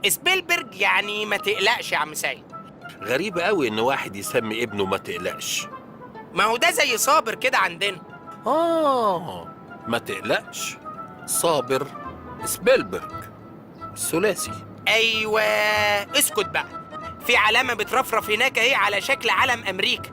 S3: سبيلبرج يعني ما تقلقش يا عم سيد.
S4: غريب قوي ان واحد يسمي ابنه ما تقلقش.
S3: ما هو ده زي صابر كده عندنا.
S4: ما تقلقش صابر سبيلبرج الثلاثي.
S3: ايوه اسكت بقى. في علامة بترفرف هناك اهي على شكل علم امريكا.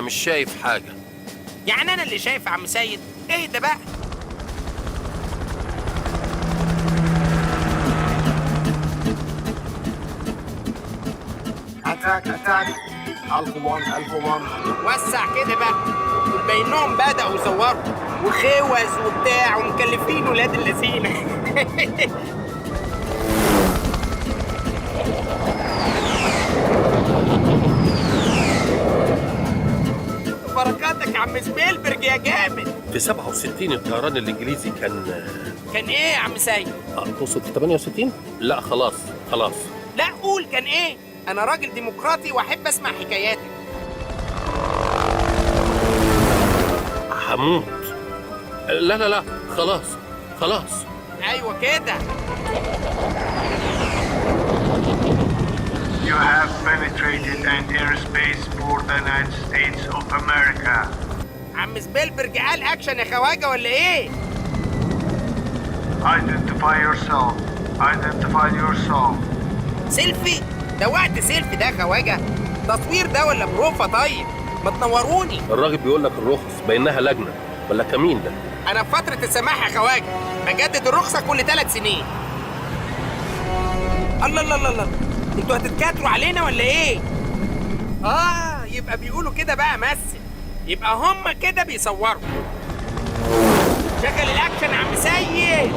S4: مش شايف حاجة.
S3: يعني انا اللي شايف يا عم سيد؟ اهدى بقى.
S1: Attack attack Alpha 1 الفا 1.
S3: وسع كده بقى. بينهم بدأوا يصوروا وخوز وبتاع ومكلفين ولاد اللذينه. بركاتك يا عم سبيلبرج يا جامد.
S4: في 67 الطيران الانجليزي كان
S3: ايه يا عم سيد؟
S4: تقصد في 68؟ لا خلاص خلاص.
S3: لا قول كان ايه؟ انا راجل ديمقراطي واحب اسمع حكاياتك.
S4: هموت. لا لا لا خلاص خلاص.
S3: ايوه كده.
S10: You have penetrated an airspace for the United States of America.
S3: عم سبيلبرج قال اكشن يا خواجه ولا ايه؟
S10: Identify yourself. Identify yourself.
S3: سيلفي؟ ده وقت سيلفي ده يا خواجه؟ تصوير ده ولا بروفه؟ طيب ما تنوروني.
S4: الراجل بيقول لك الرخص بينها لجنة ولا كمين ده؟
S3: انا في فترة السماح يا خواجه، بجدد الرخصة كل 3 سنين. الله الله الله الله، انتوا هتتكاتروا علينا ولا ايه؟ يبقى بيقولوا كده بقى مثل، يبقى هم كده بيصوروا. شغل الاكشن يا عم سيد.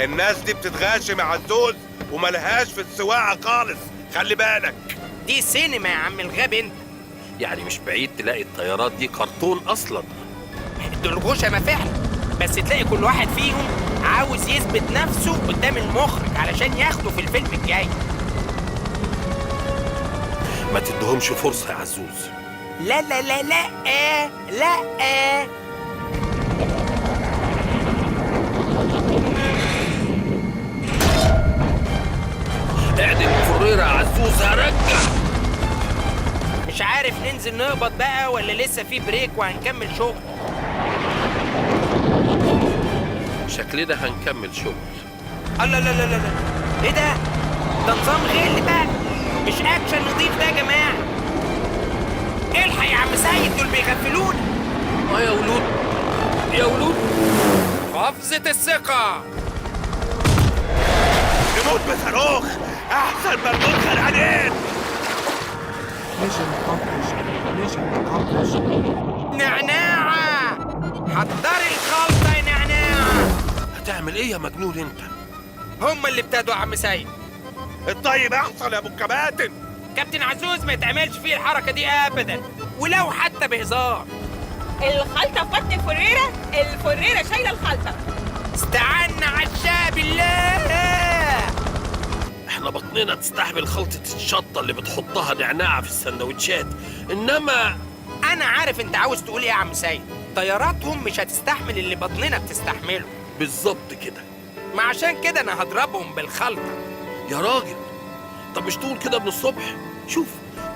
S5: الناس دي بتتغاشم يا عزوز وملهاش في السواقة خالص، خلي بالك.
S3: دي سينما يا عم الغاب انت.
S4: يعني مش بعيد تلاقي الطيارات دي كرتون اصلا.
S3: دول غشمة فعلا، بس تلاقي كل واحد فيهم عاوز يثبت نفسه قدام المخرج علشان ياخده في الفيلم الجاي.
S4: ما تدهمش فرصة يا عزوز.
S3: لا لا لا لا لا.
S4: اعدل الفريرة يا عزوز، هرجع.
S3: مش عارف ننزل نقبض بقى ولا لسه في break وهنكمل شغل؟
S4: شكلنا هنكمل شغل.
S3: الله لا لا لا لا، ايه ده؟ ده نظام غل بقى، مش اكشن نضيف ده يا جماعة. الحق يا عم سيد، دول بيغفلونا.
S4: يا ولود يا ولود،
S3: قفزة الثقة.
S5: نموت بصاروخ احسن ما نموت غرقانين.
S3: نعناعة، حضري الخلطة يا نعناعة.
S4: هتعمل ايه يا مجنون انت؟
S3: هم اللي ابتدوا يا عم سيد.
S5: الطيب احسن يا ابو الكباتن.
S3: كابتن عزوز ما يتعملش فيه الحركة دي ابدا، ولو حتى بهزار.
S6: الخلطة في بطن الفريرة، الفريرة شايلة الخلطة.
S3: استعنا عشاء بالله.
S4: احنا بطننا تستحمل خلطة الشطة اللي بتحطها نعناع في السندوتشات، انما
S3: انا عارف انت عاوز تقول ايه يا عم سيد. طياراتهم مش هتستحمل اللي بطننا بتستحمله.
S4: بالظبط كده.
S3: ما عشان كده انا هضربهم بالخلطة.
S4: يا راجل، طب مش تقول كده من الصبح؟ شوف،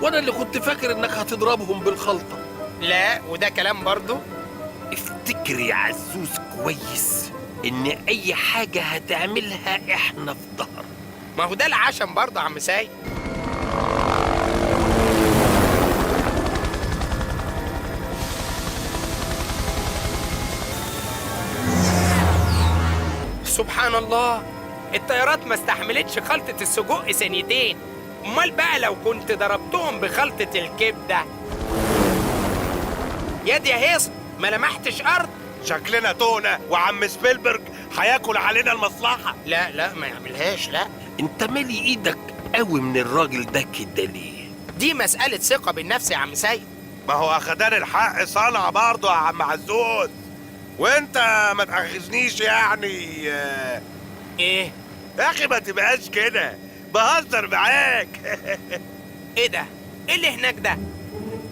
S4: وانا اللي كنت فاكر انك هتضربهم بالخلطة.
S3: لا وده كلام برضو.
S4: افتكر يا عزوز كويس ان اي حاجة هتعملها احنا في ظهرك.
S3: ما هو ده العشم برضه يا عم سيد. سبحان الله، الطيارات ما استحملتش خلطة السجق ثانيتين، امال بقى لو كنت ضربتهم بخلطة الكبدة. ياد يا هيص، ما لمحتش أرض.
S5: شكلنا تونة وعم سبيلبرج هياكل علينا المصلحة.
S3: لا لا ما يعملهاش. لا
S4: انت مالي ايدك قوي من الراجل ده كده ليه؟
S3: دي مسألة ثقة بالنفس يا عم سيد.
S5: ما هو اخدان الحق صنع برضه يا عم عزوز، وانت ما تأخذنيش يعني.
S3: ايه
S5: يا اخي ما تبقاش كده، بهزر معاك.
S3: ايه ده؟ ايه اللي هناك ده؟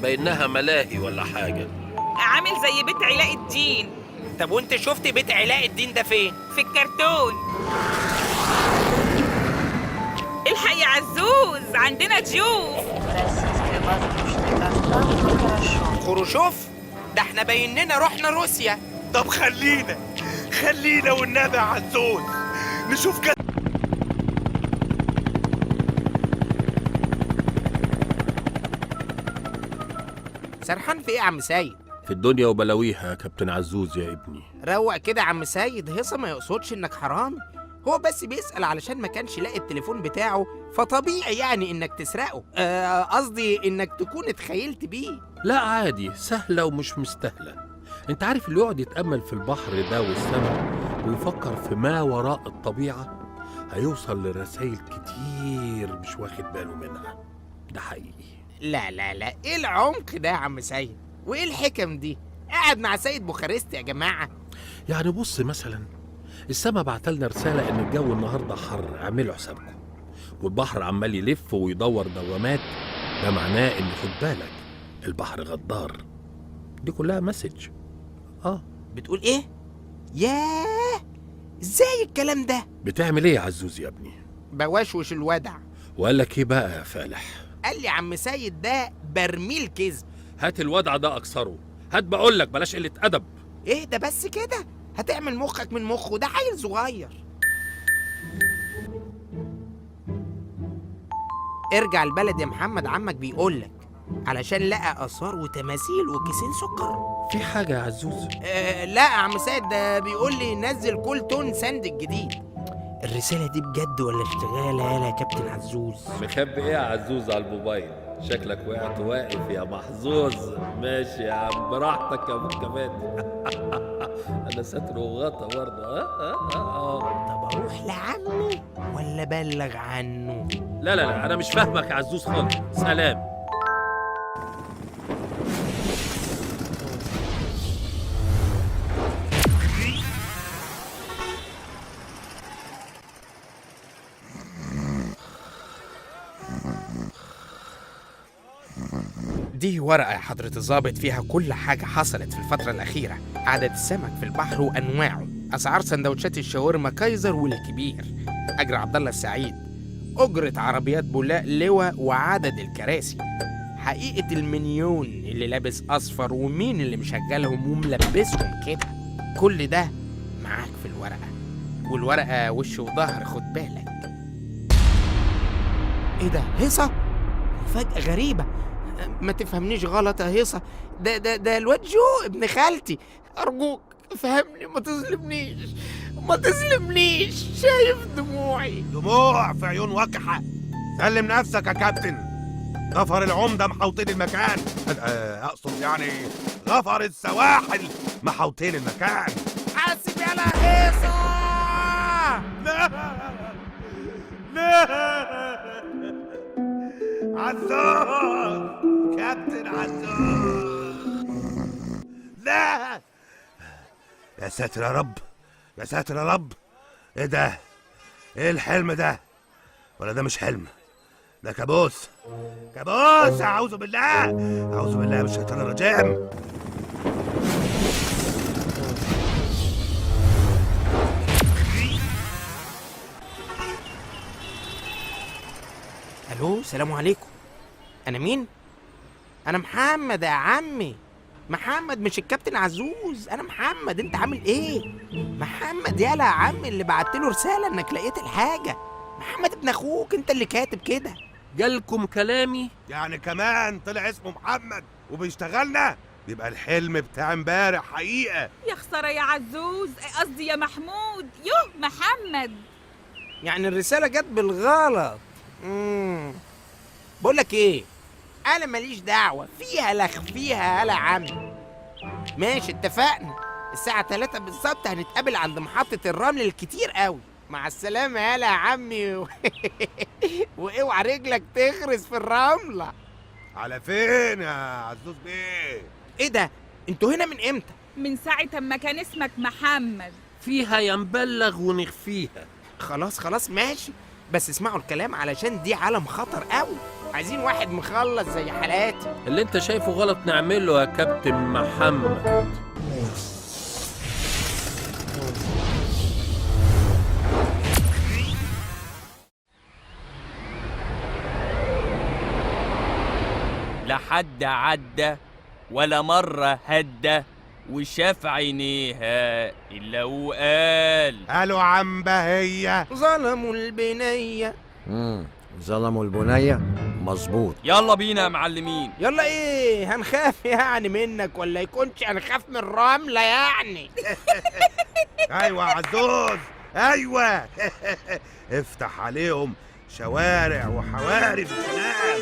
S4: بينها ملاهي ولا حاجة.
S6: عامل زي بيت علاء الدين.
S3: طب وانت شفت بيت علاء الدين ده فين؟
S6: في الكرتون. الحق يا عزوز، عندنا ضيوف.
S3: خروشوف؟ ده احنا بيننا رحنا روسيا.
S5: طب خلينا خلينا والنبي يا عزوز نشوف كده.
S3: سرحان في ايه يا عم سيد؟
S4: في الدنيا وبلاويها يا كابتن عزوز يا ابني.
S3: روق كده يا عم سيد، هيصة ما يقصدش انك حرام، هو بس بيسأل علشان ما كانش لاقي التليفون بتاعه، فطبيعي يعني انك تسرقه، قصدي انك تكون اتخيلت بيه.
S4: لا عادي، سهلة ومش مستاهلة. انت عارف اللي يقعد يتأمل في البحر ده والسماء ويفكر في ما وراء الطبيعة هيوصل لرسائل كتير مش واخد باله منها. ده حقيقي.
S3: لا لا لا، ايه العمق ده يا عم سيد؟ وايه الحكم دي؟ قاعد مع سيد بوخارست يا جماعة.
S4: يعني بص مثلا، السما بعتلنا رسالة إن الجو النهاردة حر، اعملوا حسابكم، والبحر عمال يلف ويدور دوامات، ده معناه إن خد بالك البحر غدار. دي كلها message.
S3: بتقول إيه؟ ياه، إزاي الكلام ده؟
S4: بتعمل إيه يا عزوز يا ابني؟
S3: بوشوش الودع.
S4: وقال لك إيه بقى يا فالح؟
S3: قال لي عم سيد ده برميل كذب.
S4: هات الودع ده أكسره، هات، بقول لك بلاش قلة أدب.
S3: إيه ده بس كده؟ هتعمل مخك من مخه، ده عيل صغير. ارجع البلد يا محمد، عمك بيقولك علشان لقى آثار وتماثيل وكيسين سكر.
S4: في حاجة يا عزوز؟
S3: لا يا عم سيد، ده بيقول لي نزل كل تون سند الجديد. الرسالة دي بجد ولا اشتغالة يالا يا كابتن عزوز؟
S4: مخبي ايه يا عزوز على الموبايل؟ شكلك وقعت واقف يا محظوظ. ماشي يا عم، براحتك يا ابو الكباتن. انا ساتر وغطا برضه.
S3: طب اروح لعمي ولا بلغ عنه؟
S4: لا لا لا، انا مش فاهمك يا عزوز خالص. سلام.
S3: دي ورقة يا حضرة الضابط فيها كل حاجة حصلت في الفترة الأخيرة، عدد السمك في البحر وأنواعه، أسعار سندوتشات الشاورما كايزر والكبير، أجر عبد الله السعيد، أجرة عربيات بولاق لواء وعدد الكراسي، حقيقة المليون اللي لابس أصفر ومين اللي مشغلهم وملبسهم كده. كل ده معاك في الورقة، والورقة وش وظهر، خد بالك. إيه ده؟ هيصة؟ مفاجأة غريبة. ما تفهمنيش غلط يا هيصة، ده ده ده الواد جو ابن خالتي، أرجوك فهمني، ما تظلمنيش ما تظلمنيش، شايف دموعي؟
S5: دموع في عيون وقحة. سلم نفسك يا كابتن، غفر العمدة محوطين المكان، أقصد يعني غفر السواحل محوطين المكان.
S3: حاسب يا هيصة.
S5: لا لا، عزوز، كابتن عزوز، لا يا ساتر يا رب، يا ساتر يا رب. ايه ده؟ ايه الحلم ده؟ ولا ده مش حلم، ده كابوس، كابوس. اعوذ بالله، اعوذ بالله من الشيطان الرجيم.
S3: الو، السلام عليكم. انا مين؟ انا محمد يا عمي، محمد مش الكابتن عزوز، انا محمد. انت عامل ايه؟ محمد يالا يا عمي اللي بعت له رساله انك لقيت الحاجه. محمد ابن اخوك، انت اللي كاتب كده.
S4: جالكم كلامي؟
S5: يعني كمان طلع اسمه محمد وبيشتغلنا؟ يبقى الحلم بتاع امبارح حقيقه.
S6: يا خساره يا عزوز، قصدي يا محمود. يوه محمد،
S3: يعني الرساله جت بالغلط. بقول لك ايه، انا ماليش دعوه فيها، لا خفيها يالا عم. ماشي، اتفقنا الساعه 3 بالظبط هنتقابل عند محطه الرمل الكتير قوي. مع السلامه يالا يا عمي. واوعى رجلك تغرس في الرمله.
S5: على فين يا عزوز بيه؟
S3: ايه ده؟ انتوا هنا من امتى؟
S6: من ساعه ما كان اسمك محمد.
S4: فيها يا نبلغ ونخفيها.
S3: خلاص خلاص ماشي، بس اسمعوا الكلام علشان دي عالم خطر قوي، عايزين واحد مخلص زي حالاتي.
S4: اللي انت شايفه غلط نعمله يا كابتن محمد.
S7: حد عدى ولا مرة هدى وشاف عينيها إلا وقال
S5: قالوا عم بهية
S3: ظلموا البنية.
S11: ظلموا البنية، مظبوط.
S7: يلا بينا يا معلمين.
S3: يلا ايه، هنخاف يعني منك ولا يكونش هنخاف من الرملة يعني؟
S5: ايوه يا عزوز، ايوه. افتح عليهم شوارع وحواري في الكلام.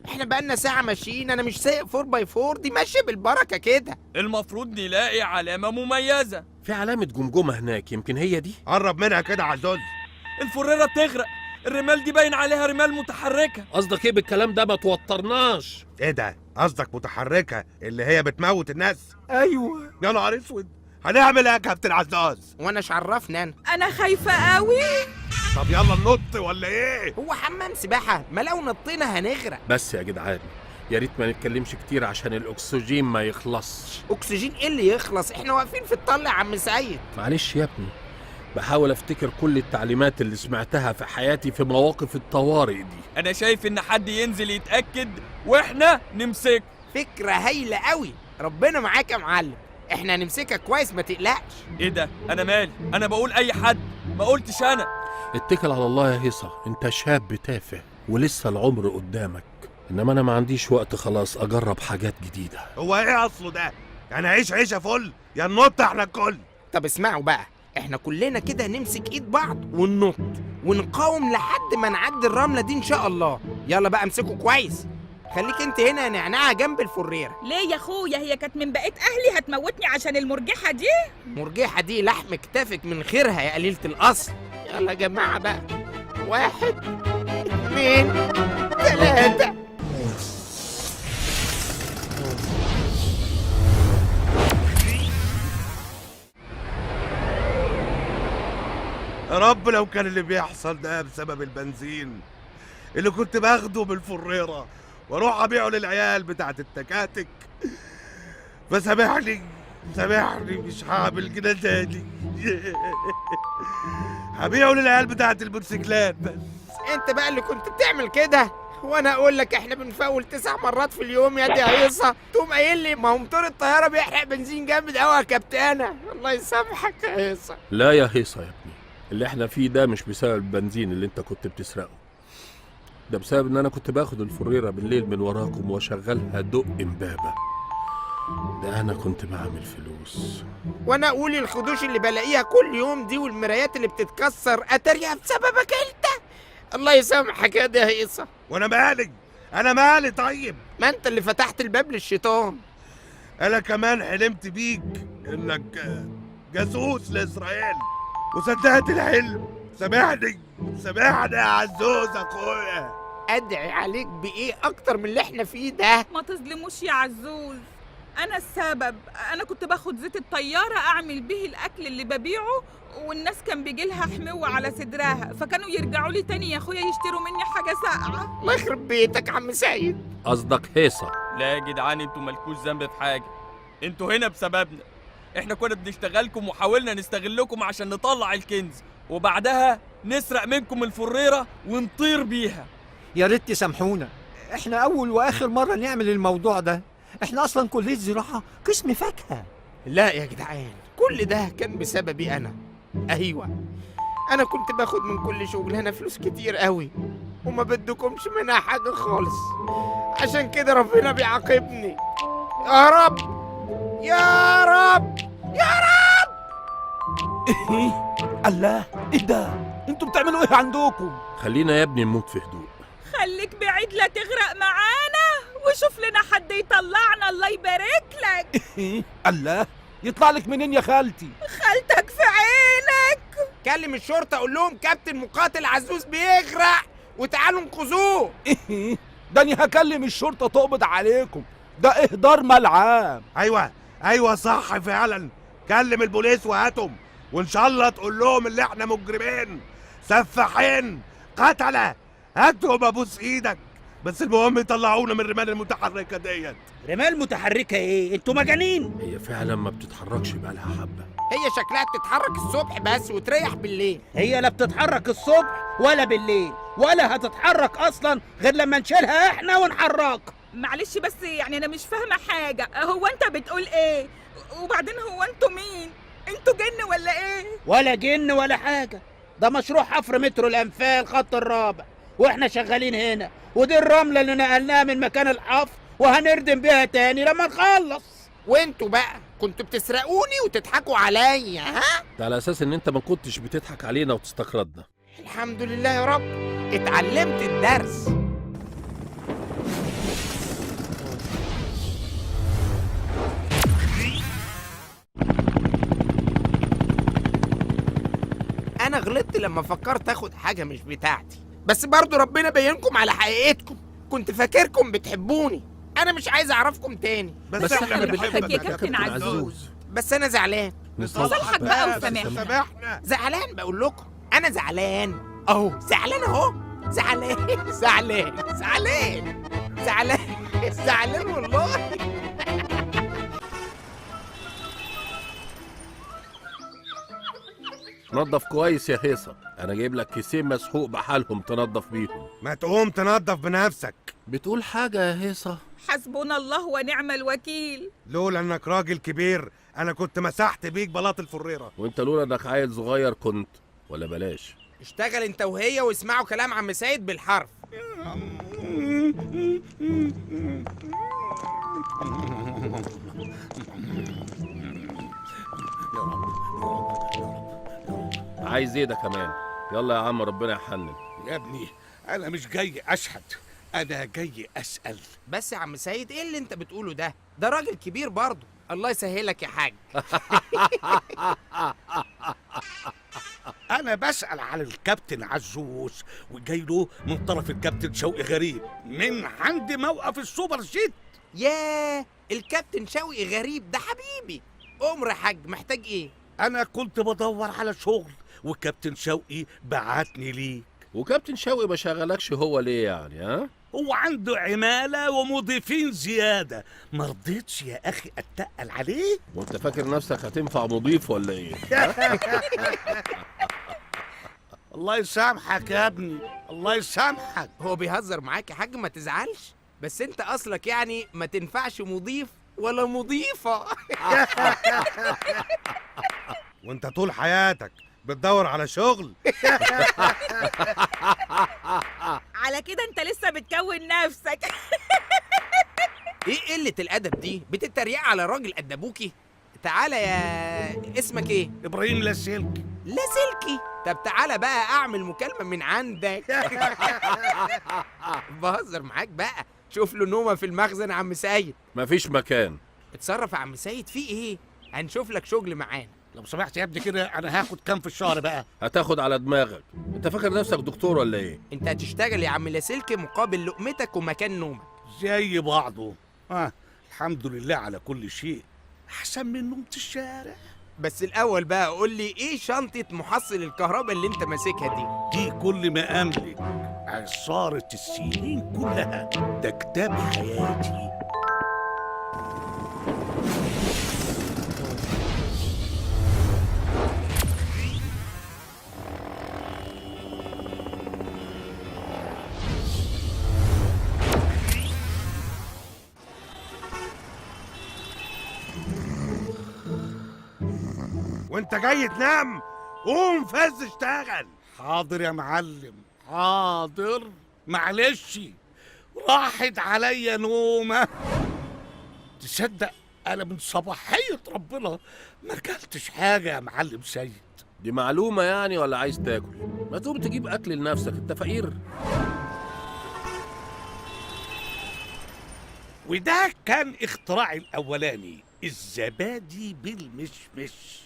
S3: احنا بقالنا ساعة ماشيين، انا مش سايق 4x4، دي ماشية بالبركة كده.
S7: المفروض نلاقي علامة مميزة.
S4: في علامة جمجمة هناك، يمكن هي دي.
S5: قرب منها كده يا عزوز.
S7: الفريرة بتغرق، الرمال دي باين عليها رمال متحركة.
S4: قصدك ايه بالكلام ده؟ ما توترناش.
S5: ايه ده؟ قصدك متحركة اللي هي بتموت الناس؟
S3: ايوه.
S5: يا نهار اسود، هنعمل ايه يا كابتن عزوز؟
S3: وانا عرفني
S6: انا خايفة قوي.
S5: طب يلا ننط ولا ايه؟
S3: هو حمام سباحة؟ ما لو نطينا هنغرق.
S4: بس يا جدعان، يا ريت ما نتكلمش كتير عشان الاكسجين ما يخلصش.
S3: اكسجين ايه اللي يخلص؟ احنا واقفين في الطل يا عم سيد.
S4: معلش يا ابني، بحاول افتكر كل التعليمات اللي سمعتها في حياتي في مواقف الطوارئ دي.
S7: انا شايف ان حد ينزل يتأكد واحنا نمسكه.
S3: فكرة هايلة قوي، ربنا معاك يا معلم، احنا هنمسكك كويس ما تقلقش.
S7: ايه ده؟ انا مالي؟ انا بقول اي حد، ما قلتش انا.
S4: اتكل على الله يا هيصة، انت شاب تافه ولسه العمر قدامك، انما انا ما عنديش وقت خلاص اجرب حاجات جديدة.
S5: هو ايه اصله ده؟ يعني عيش عيشة فل يا ننط احنا الكل.
S3: طب اسمعوا بقى، احنا كلنا كده نمسك ايد بعض وننط ونقاوم لحد ما نعدي الرملة دي ان شاء الله. يلا بقى امسكوا كويس. خليك انت هنا يا نعناعة جنب الفريرة.
S6: ليه يا اخويا؟ هي كانت من بقية اهلي هتموتني عشان المرجحة دي؟
S3: المرجحة دي لحم كتافك من خيرها يا قليلة الاصل. يلا يا جماعة بقى، 1 2 3.
S5: يا رب لو كان اللي بيحصل ده بسبب البنزين اللي كنت باخده بالفريرة واروح ابيعه للعيال بتاعت التكاتك، فسامحني سامحني، مش هعمل كده تاني. هبيعه للعيال بتاعت الموتوسيكلات بس.
S3: انت بقى اللي كنت بتعمل كده، وانا اقول لك احنا بنفول 9 مرات في اليوم يا دي هيصه، تقوم قايل لي ما هو موتور الطيارة بيحرق بنزين جامد قوي يا كابتنه. الله يسامحك يا هيصه.
S4: لا يا هيصه يا ابني، اللي احنا فيه ده مش بسبب البنزين اللي انت كنت بتسرقه، ده بسبب ان انا كنت باخد الفريره بالليل من وراكم واشغلها دق امبابه. ده انا كنت بعمل فلوس.
S3: وانا اقول الخدوش اللي بلاقيها كل يوم دي والمرايات اللي بتتكسر اتاريها بسببك انت. الله يسامحك يا دي هيصه.
S5: وانا مالي؟ انا مالي؟ طيب
S3: ما انت اللي فتحت الباب للشيطان.
S5: انا كمان حلمت بيك انك جاسوس لاسرائيل وصدقت الحلم. سامحني سامحني يا عزوز اخويا.
S3: ادعي عليك بايه اكتر من اللي احنا فيه ده؟
S6: ما تظلموش يا عزوز، انا السبب. انا كنت باخد زيت الطيارة اعمل به الاكل اللي ببيعه، والناس كان بيجي لها حموه على صدرها، فكانوا يرجعوا لي تاني يا اخويا يشتروا مني حاجة ساقعه.
S3: الله يخرب بيتك عم سيد.
S4: قصدك هيصه؟
S7: لا يا جدعان، انتوا مالكوش ذنب في حاجة، انتوا هنا بسببنا. احنا كنا بنشتغلكم وحاولنا نستغلكم عشان نطلع الكنز، وبعدها نسرق منكم الفريره ونطير بيها.
S11: يا ريت تسامحونا، احنا اول واخر مرة نعمل الموضوع ده. احنا اصلا كليه زراعة قسم فاكهة.
S3: لا يا جدعان، كل ده كان بسببي انا. ايوه، انا كنت باخد من كل شغلانة فلوس كتير قوي وما بدكمش منها حاجة خالص، عشان كده ربنا بيعاقبني. يا رب يا رب يا رب.
S12: ايه الله، ايه ده؟ انتوا بتعملوا ايه عندكم؟
S4: خلينا يا ابني نموت في هدوء.
S6: خليك بعيد لا تغرق معانا، وشوف لنا حد يطلعنا. الله يبارك لك.
S12: إيه؟ الله يطلع لك منين يا خالتي؟
S6: خالتك في عينك.
S3: كلم الشرطة قول لهم كابتن مقاتل عزوز بيغرق وتعالوا انقذوه.
S12: إيه؟ ده انا هكلم الشرطة تقبض عليكم، ده اهدار مال عام.
S5: ايوه ايوه صح فعلا، كلم البوليس وهاتهم، وان شاء الله تقول لهم اللي احنا مجرمين سفاحين قتله. هاتهم ابوس ايدك، بس المهم يطلعونا من الرمال المتحركة ديت.
S2: رمال متحركة ايه؟ انتوا مجانين.
S4: هي فعلا ما بتتحركش بقالها حبه.
S3: هي شكلها بتتحرك الصبح بس وتريح بالليل.
S13: هي لا بتتحرك الصبح ولا بالليل، ولا هتتحرك اصلا غير لما نشيلها احنا ونحركها.
S6: معلش بس يعني انا مش فاهمه حاجة، هو انت بتقول ايه؟ وبعدين هو انتوا مين؟ انتوا جن ولا ايه؟
S13: ولا جن ولا حاجة، ده مشروع حفر مترو الانفاق الخط الرابع، واحنا شغالين هنا، ودي الرملة اللي نقلناها من مكان الحفر وهنردم بيها تاني لما نخلص.
S3: وانتوا بقى كنتوا بتسرقوني وتضحكوا عليا، ها؟
S4: ده على اساس ان انت ما كنتش بتضحك علينا وتستقرضنا.
S3: الحمد لله يا رب، اتعلمت الدرس. انا غلطت لما فكرت اخد حاجة مش بتاعتي، بس برضو ربنا بينكم على حقيقتكم. كنت فاكركم بتحبوني، انا مش عايز اعرفكم تاني.
S4: بس احنا
S6: بنحبك يا كابتن عزوز.
S3: بس انا زعلان.
S6: نصالحك بقى وسامحنا.
S3: زعلان بقول لكم، انا زعلان اهو، زعلان اهو، زعلان زعلان زعلان زعلان زعلان والله.
S4: نظف كويس يا هيصه، انا جايب لك كيسين مسحوق بحالهم تنظف بيهم.
S5: ما تقوم تنظف بنفسك.
S4: بتقول حاجة يا هيصه؟
S6: حسبنا الله ونعم الوكيل.
S5: لولا انك راجل كبير انا كنت مسحت بيك بلاط الفريره.
S4: وانت لولا انك عيل صغير كنت، ولا بلاش.
S3: اشتغل انت وهي واسمعوا كلام عم سيد بالحرف.
S4: عايز ايه ده كمان؟ يلا يا عم ربنا يحنن.
S14: يا ابني انا مش جاي اشحت، انا جاي اسال.
S3: بس يا عم سيد ايه اللي انت بتقوله ده؟ ده راجل كبير برضه، الله يسهلك يا حاج.
S14: انا بسال على الكابتن عزوز، وجاي له من طرف الكابتن شوقي غريب من عند موقف السوبر جيت.
S3: ياه، الكابتن شوقي غريب ده حبيبي. امر يا حاج، محتاج ايه؟
S14: انا كنت بدور على شغل وكابتن شوقي بعتني ليك.
S4: وكابتن شوقي ما شغلكش هو ليه يعني؟ ها؟
S14: هو عنده عمالة ومضيفين زيادة، ما رضيتش يا أخي أتقل عليه.
S4: وانت فاكر نفسك هتنفع مضيف ولا ايه؟
S14: الله يسامحك يا ابني، الله يسامحك.
S3: هو بيهزر معاك يا حاج، ما تزعلش، بس انت اصلك يعني ما تنفعش مضيف ولا مضيفة.
S5: وانت طول حياتك بتدور على شغل.
S6: على كده انت لسه بتكون نفسك.
S3: ايه قلة الادب دي؟ بتتريق على راجل قد ابوكي؟ تعالى يا اسمك ايه؟
S14: ابراهيم لاسلكي.
S3: لاسلكي؟ طب تعالى بقى اعمل مكالمة من عندك. بهزر معاك بقى، شوف له نومة في المخزن يا عم سيد.
S4: مفيش مكان.
S3: اتصرف يا عم سيد، في ايه؟ هنشوف لك شغل معانا.
S14: لو سمحت يا ابني كده، انا هاخد كام في الشهر بقى؟
S4: هتاخد على دماغك، انت فاكر نفسك دكتور ولا ايه؟
S3: انت هتشتغل يا عم لاسلكي مقابل لقمتك ومكان نومك.
S14: زي بعضه. الحمد لله على كل شيء، احسن من نومة الشارع.
S3: بس الاول بقى قول لي ايه شنطة محصل الكهرباء اللي انت ماسكها دي؟
S14: دي كل ما املك، عصارة السنين كلها، ده كتاب حياتي.
S5: وانت جاي تنام؟ قوم فز اشتغل.
S14: حاضر يا معلم، حاضر. معلش راحت عليا نومه. تصدق انا من صباحية ربنا ما اكلتش حاجة يا معلم سيد.
S4: دي معلومة يعني ولا عايز تاكل؟ ما تقوم تجيب اكل لنفسك، انت فقير.
S14: وده كان اختراعي الاولاني، الزبادي بالمشمش.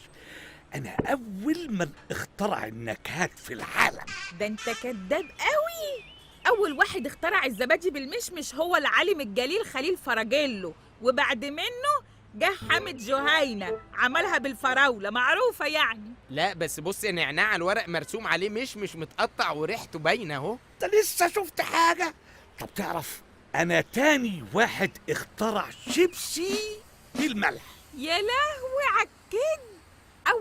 S14: أنا أول من اخترع النكهات في العالم.
S6: ده أنت كداب قوي. أول واحد اخترع الزبادي بالمشمش هو العالم الجليل خليل فراجيلو، وبعد منه جه حامد جهينة عملها بالفراولة، معروفة يعني.
S3: لا بس بص يا نعناع، الورق مرسوم عليه مشمش متقطع وريحته باينة أهو.
S14: أنت لسه شفت حاجة؟ طب تعرف أنا تاني واحد اخترع شيبسي بالملح.
S6: يا لهوي عالكد.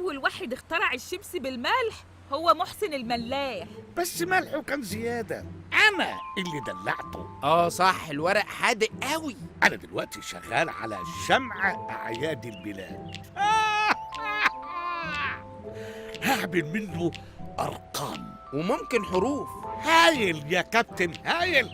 S6: أول واحد اخترع الشيبسي بالملح هو محسن الملاح.
S14: بس ملحة كان زيادة، أنا اللي دلعته.
S3: اه صح، الورق حادق قوي.
S14: أنا دلوقتي شغال على شمع أعياد الميلاد. هعمل منه أرقام
S3: وممكن حروف.
S14: هايل يا كابتن، هايل.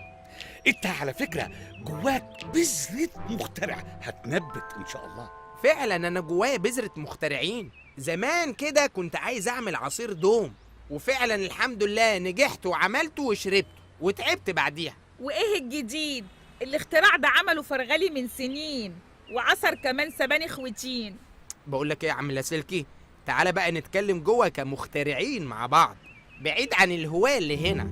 S14: انت على فكرة جواك بذرة مخترع، هتنبت ان شاء الله.
S3: فعلا انا جوايا بذرة مخترعين. زمان كده كنت عايز اعمل عصير دوم، وفعلا الحمد لله نجحت وعملته وشربته وتعبت بعديها.
S6: وايه الجديد؟ الاختراع ده عمله فرغلي من سنين، وعصر كمان سبانخ وتين.
S3: بقول لك ايه يا عم لاسلكي، تعالى بقى نتكلم جوه كمخترعين مع بعض، بعيد عن الهواية اللي هنا.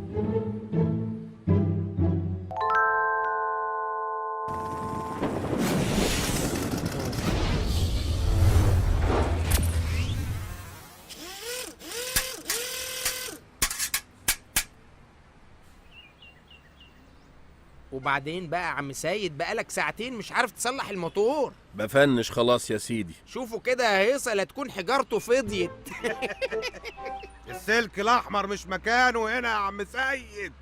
S3: وبعدين بقى يا عم سيد، بقالك ساعتين مش عارف تصلح الموتور.
S4: بفنش خلاص يا سيدي.
S3: شوفوا كده يا هيصه لا تكون حجارته فضيت.
S5: السلك الاحمر مش مكانه هنا يا عم سيد.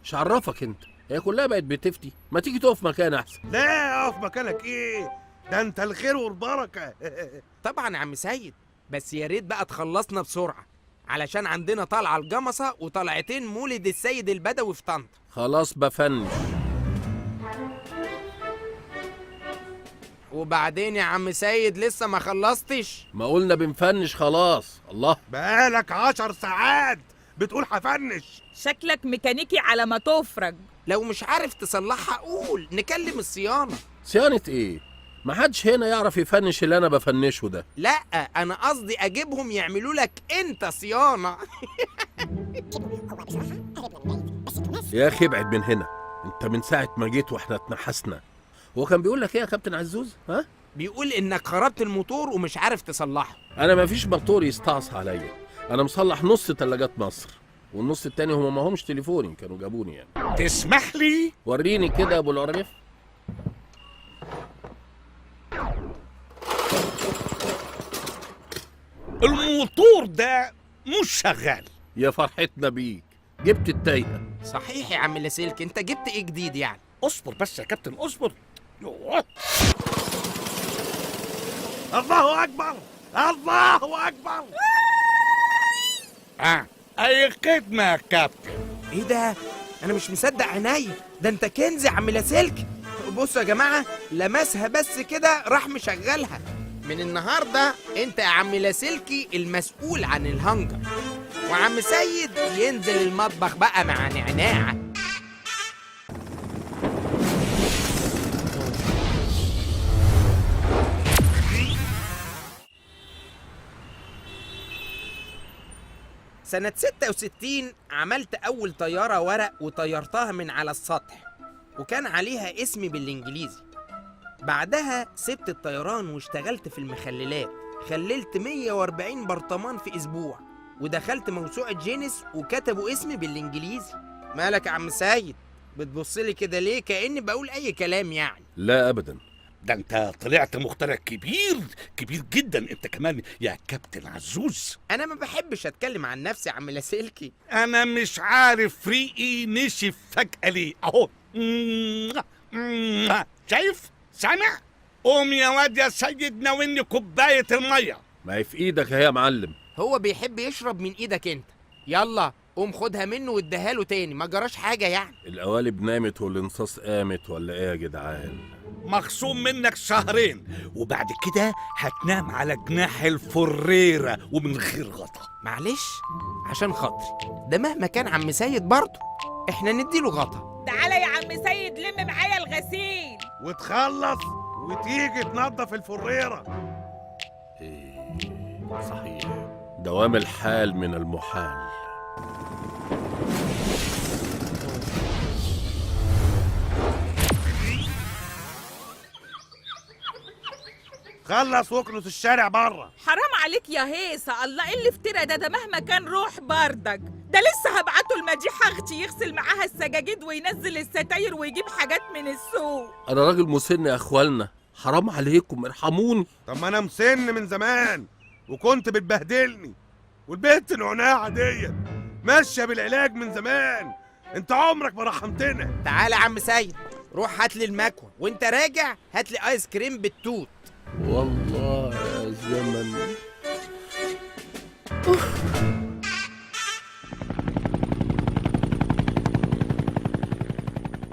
S4: مش عرفك انت، هي كلها بقت بتفتي. ما تيجي تقف مكان احسن.
S5: لا اقف مكانك ايه؟ ده انت الخير والبركة.
S3: طبعا يا عم سيد، بس يا ريت بقى تخلصنا بسرعة علشان عندنا طلعه الجمصه وطلعتين مولد السيد البدوي في طنطا.
S4: خلاص بفنش.
S3: وبعدين يا عم سيد لسه ما خلصتش؟
S4: ما قلنا بنفنش خلاص. الله،
S5: بقالك 10 ساعات بتقول هفنش.
S6: شكلك ميكانيكي على ما تفرج.
S3: لو مش عارف تصلحها قول نكلم الصيانة.
S4: صيانة ايه؟ ما حدش هنا يعرف يفنش اللي انا بفنشه ده.
S3: لا انا قصدي اجيبهم يعملوا لك انت صيانة.
S4: يا اخي ابعد من هنا، انت من ساعة ما جيت واحنا اتنحسنا. هو كان بيقول لك ايه يا كابتن عزوز؟ ها؟
S3: بيقول انك خربت الموتور ومش عارف تصلحه.
S4: انا ما فيش موتور يستعصى عليا، انا مصلح نص تلاجات مصر، والنص التاني هما ما همش تليفوني كانوا جابوني يعني.
S14: تسمح لي؟
S4: وريني كده يا ابو العريف.
S14: الموتور ده مش شغال.
S4: يا فرحتنا بيك، جبت التايهه.
S3: صحيح يا عم لاسلكي، انت جبت ايه جديد يعني؟
S14: اصبر بس يا كابتن اصبر. يوه.
S5: الله اكبر، الله اكبر.
S14: اي خدمة يا كابتن.
S3: ايه ده؟ انا مش مصدق عيني، ده انت كنز يا عم لاسلكي. بصوا يا جماعة، لمسها بس كده راح مشغلها. من النهارده انت يا عم لاسلكي المسؤول عن الهنجر، وعم سيد ينزل المطبخ بقى مع نعناع. سنة 66 عملت أول طيارة ورق وطيرتها من على السطح، وكان عليها اسمي بالإنجليزي. بعدها سبت الطيران واشتغلت في المخللات، خللت 140 برطمان في أسبوع، ودخلت موسوعة جينيس وكتبوا اسمي بالإنجليزي. مالك يا عم سيد؟ بتبصلي كده ليه كأني بقول أي كلام يعني؟
S4: لا أبدا،
S14: ده انت طلعت مخترع كبير كبير جدا انت كمان يا كابتن عزوز.
S3: انا ما بحبش اتكلم عن نفسي يا عم لاسلكي.
S14: انا مش عارف ريقي نشف فجأة ليه اهو. شايف؟ سامع؟ قوم يا واد يا سيد ناولني كوباية المية.
S4: ما هي في ايدك اهي يا معلم.
S3: هو بيحب يشرب من ايدك انت. يلا قوم خدها منه واديها له تاني، ما جراش حاجة يعني.
S4: القوالب نامت والانصاص قامت ولا ايه يا جدعان؟
S14: مخصوم منك شهرين، وبعد كده هتنام على جناح الفريرة ومن غير غطا.
S3: معلش عشان خاطري، ده مهما كان عم سيد برضه احنا نديله غطا.
S6: تعالى يا عم سيد لم معايا الغسيل
S5: وتخلص وتيجي تنظف الفريرة.
S4: ايه صحيح، دوام الحال من المحال.
S5: خلص واكنس الشارع بره.
S6: حرام عليك يا هيصه، الله ايه اللي افترى ده؟ ده مهما كان روح بردك. ده لسه هبعته لمديحه اختي يغسل معاها السجاجيد وينزل الستاير ويجيب حاجات من السوق.
S4: انا راجل مسن يا اخوالنا، حرام عليكم، ارحموني.
S5: طب ما انا مسن من زمان وكنت بتبهدلني، والبنت العناعه ديت ماشية بالعلاج من زمان، انت عمرك ما رحمتنا.
S3: تعالى يا عم سيد، روح هات لي المكوه، وانت راجع هات لي ايس كريم بالتوت.
S4: والله يا زمن.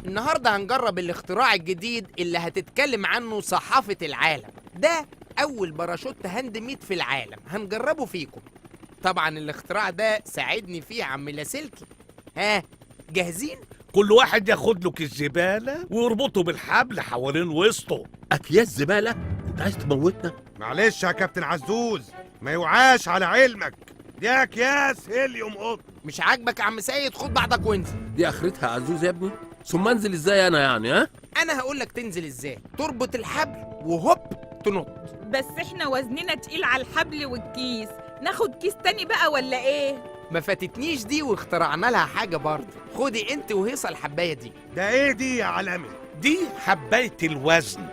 S3: النهارده هنجرب الاختراع الجديد اللي هتتكلم عنه صحافة العالم. ده أول باراشوت handmade في العالم، هنجربه فيكم. طبعا الاختراع ده ساعدني فيه عم لاسلكي. ها، جاهزين؟
S14: كل واحد ياخد له كيس زبالة ويربطه بالحبل حوالين وسطه.
S4: أكياس زبالة؟ أنت عايز تموتنا؟
S5: معلش يا كابتن عزوز، ما يوعاش على علمك، دي أكياس هيليوم قطن.
S3: مش عاجبك يا عم سيد؟ خد بعضك وانزل.
S4: دي آخرتها يا عزوز يا ابني؟ ثم انزل ازاي انا يعني؟ ها؟
S3: انا هقول لك تنزل ازاي. تربط الحبل وهوب تنط.
S6: بس احنا وزننا تقيل على الحبل والكيس، ناخد كيس تاني بقى ولا ايه؟
S3: ما فاتتنيش دي واخترعنا لها حاجة برضه. خدي انت وهيصه الحبايه دي.
S5: ده ايه دي يا عالمي؟
S14: دي حبايه الوزن،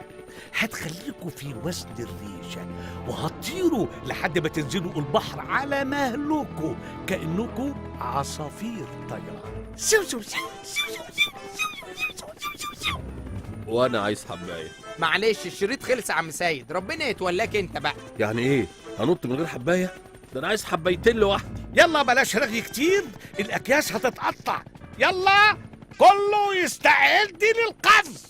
S14: هتخليكوا في وزن الريشة وهتطيروا لحد ما تنزلوا البحر على مهلكوا كانكوا عصافير طايره. سو سو سو سو سو سو سو.
S4: وانا عايز حبايه.
S3: معلش الشريط خلص يا عم سيد، ربنا يتولاك انت بقى.
S4: يعني ايه؟ هنط من غير حبايه؟ ده انا عايز حبايتين لوحدي.
S14: يلا بلاش رغي كتير، الاكياس هتتقطع. يلا كله يستعد للقفز.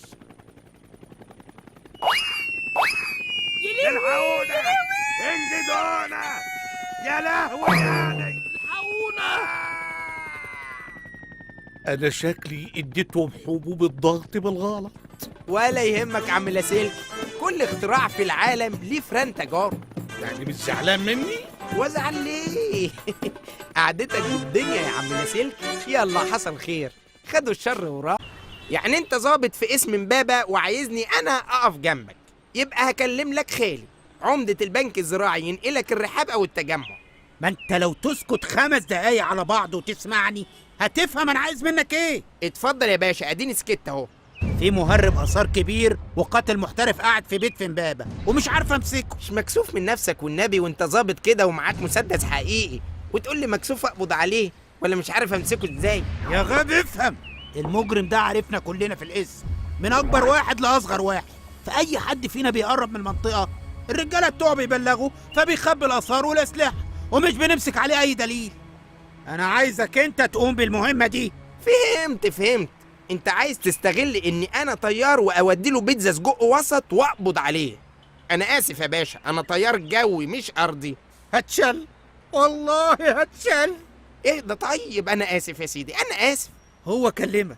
S5: الحقونا، انجدونا، يا لهوي يعني،
S4: الحقونا.
S14: أنا شكلي اديتهم حبوب الضغط بالغلط.
S3: ولا يهمك عم لاسلكي، كل اختراع في العالم ليه فران تجارب.
S14: يعني مش زعلان مني؟
S3: وازعل ليه؟ قعدتك بالدنيا يا عم لاسلكي. يلا حصل خير، خدوا الشر وراه. يعني انت ظابط في اسم امبابة وعايزني انا اقف جنبك، يبقى هكلم لك خالي عمدة البنك الزراعي ينقلك الرحاب او التجمع.
S13: ما انت لو تسكت 5 دقايق على بعض وتسمعني هتفهم انا عايز منك ايه.
S3: اتفضل يا باشا، اديني سكت اهو.
S13: في مهرب اثار كبير وقاتل محترف قاعد في بيت في امبابه ومش عارف امسكه.
S3: مش مكسوف من نفسك والنبي وانت ظابط كده ومعاك مسدس حقيقي وتقول لي مكسوف اقبض عليه ولا مش عارف امسكه ازاي؟
S13: يا غبي افهم، المجرم ده عرفنا كلنا في الاسم من اكبر واحد لاصغر واحد، فاي حد فينا بيقرب من المنطقة الرجالة بتوعه بيبلغوا، فبيخبي الاثار والاسلحة ومش بنمسك عليه اي دليل. انا عايزك انت تقوم بالمهمه دي.
S3: فهمت. انت عايز تستغل اني انا طيار واودي له بيتزا سجق وسط واقبض عليه. انا اسف يا باشا، انا طيار جوي مش ارضي.
S13: هتشل والله هتشل.
S3: ايه ده؟ طيب انا اسف يا سيدي، انا اسف.
S13: هو كلمك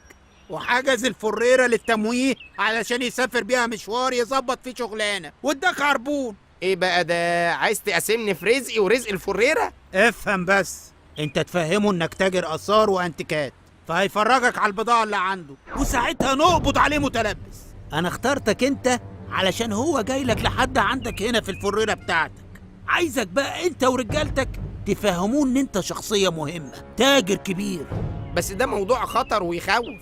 S13: وحجز الفريره للتمويه علشان يسافر بيها مشوار يظبط فيه شغلانة واداك عربون.
S3: ايه بقى ده؟ عايز تقاسمني في رزقي ورزق الفريره؟
S13: افهم بس، انت تفهمه انك تاجر اثار وانتيكات، فهيفرجك على البضاعة اللي عنده وساعتها نقبض عليه متلبس. انا اخترتك انت علشان هو جاي لك لحد عندك هنا في الفريره بتاعتك. عايزك بقى انت ورجالتك تفهموه ان انت شخصية مهمة، تاجر كبير.
S3: بس ده موضوع خطر ويخوف.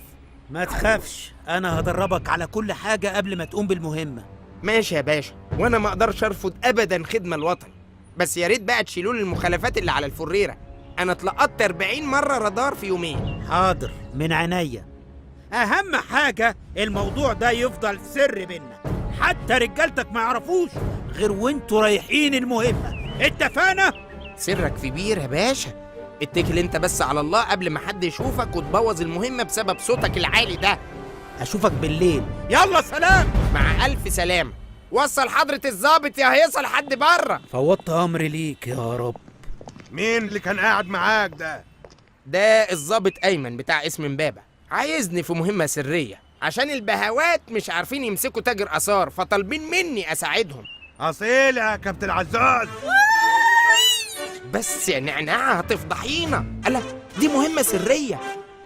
S13: ما تخافش، انا هدربك على كل حاجة قبل ما تقوم بالمهمه.
S3: ماشي يا باشا، وانا ما اقدرش ارفض ابدا خدمة الوطن، بس يا ريت بقى تشيلوا لي المخالفات اللي على الفريره. انا اتلقطت 40 مرة رادار في يومين.
S13: حاضر من عينيا. اهم حاجة الموضوع ده يفضل سر بينا، حتى رجالتك ما يعرفوش غير وانتوا رايحين المهمة. اتفقنا؟
S3: سرك في بير يا باشا، اتكل انت بس على الله قبل ما حد يشوفك وتبوظ المهمة بسبب صوتك العالي ده.
S13: اشوفك بالليل، يلا سلام.
S3: مع الف سلامه. وصل حضره الظابط يا هيصه لحد بره.
S13: فوضت امري ليك يا رب.
S5: مين اللي كان قاعد معاك ده؟
S3: ده الظابط ايمن بتاع اسم امبابه، عايزني في مهمة سرية عشان البهوات مش عارفين يمسكوا تاجر اثار، فطالبين مني اساعدهم.
S5: اصيل يا كابتن عزوز.
S3: بس يا نعناعه هتفضحينا. ألا دي مهمة سرية،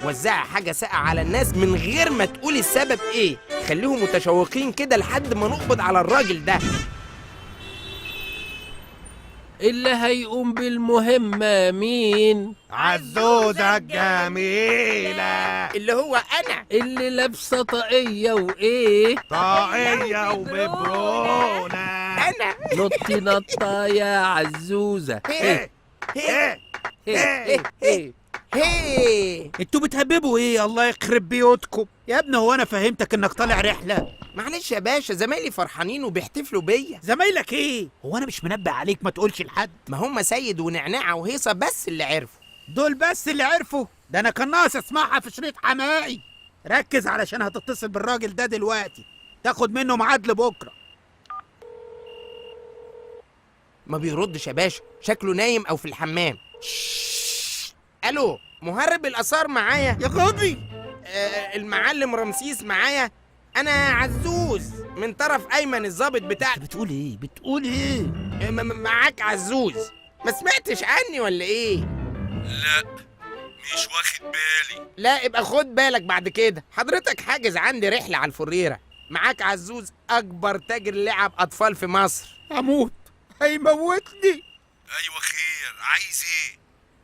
S3: وزعي حاجة ساقعه على الناس من غير ما تقولي السبب ايه، خليهم متشوقين كده لحد ما نقبض على الراجل ده.
S4: اللي هيقوم بالمهمة مين؟
S5: عزوزة الجميلة،
S3: اللي هو أنا،
S4: اللي لابسة طاقية وإيه؟
S5: طاقية وببرونة.
S3: أنا
S4: نطي نطة يا عزوزة.
S3: هي هي هي هي هي.
S13: انتوا بتهببوا ايه؟ الله يخرب بيوتكم يا ابني. هو انا فهمتك انك طالع رحله؟
S3: معلش يا باشا، زمايلي فرحانين وبيحتفلوا بيا.
S13: زمايلك ايه؟ هو انا مش منبه عليك ما تقولش لحد؟
S3: ما هم سيد ونعنعه وهيصه بس اللي عرفوا.
S13: دول بس اللي عرفوا؟ ده انا كان ناقص اسمعها في شريط حمائي. ركز علشان هتتصل بالراجل ده دلوقتي، تاخد منه ميعاد لبكرة.
S3: ما بيردش يا باشا، شكله نايم او في الحمام. الو، مهرب الاثار معايا
S13: يا غبي؟
S3: المعلم رمسيس معايا. انا عزوز من طرف ايمن الظابط بتاع.
S13: بتقول ايه؟ بتقول ايه؟
S3: معاك عزوز. ما سمعتش عني ولا ايه؟
S5: لا مش واخد بالي.
S3: لا ابقى خد بالك بعد كده. حضرتك حاجز عندي رحله على الفريره. معاك عزوز، اكبر تاجر لعب اطفال في مصر.
S13: هموت، هيموتني.
S5: ايوه خير، عايز ايه؟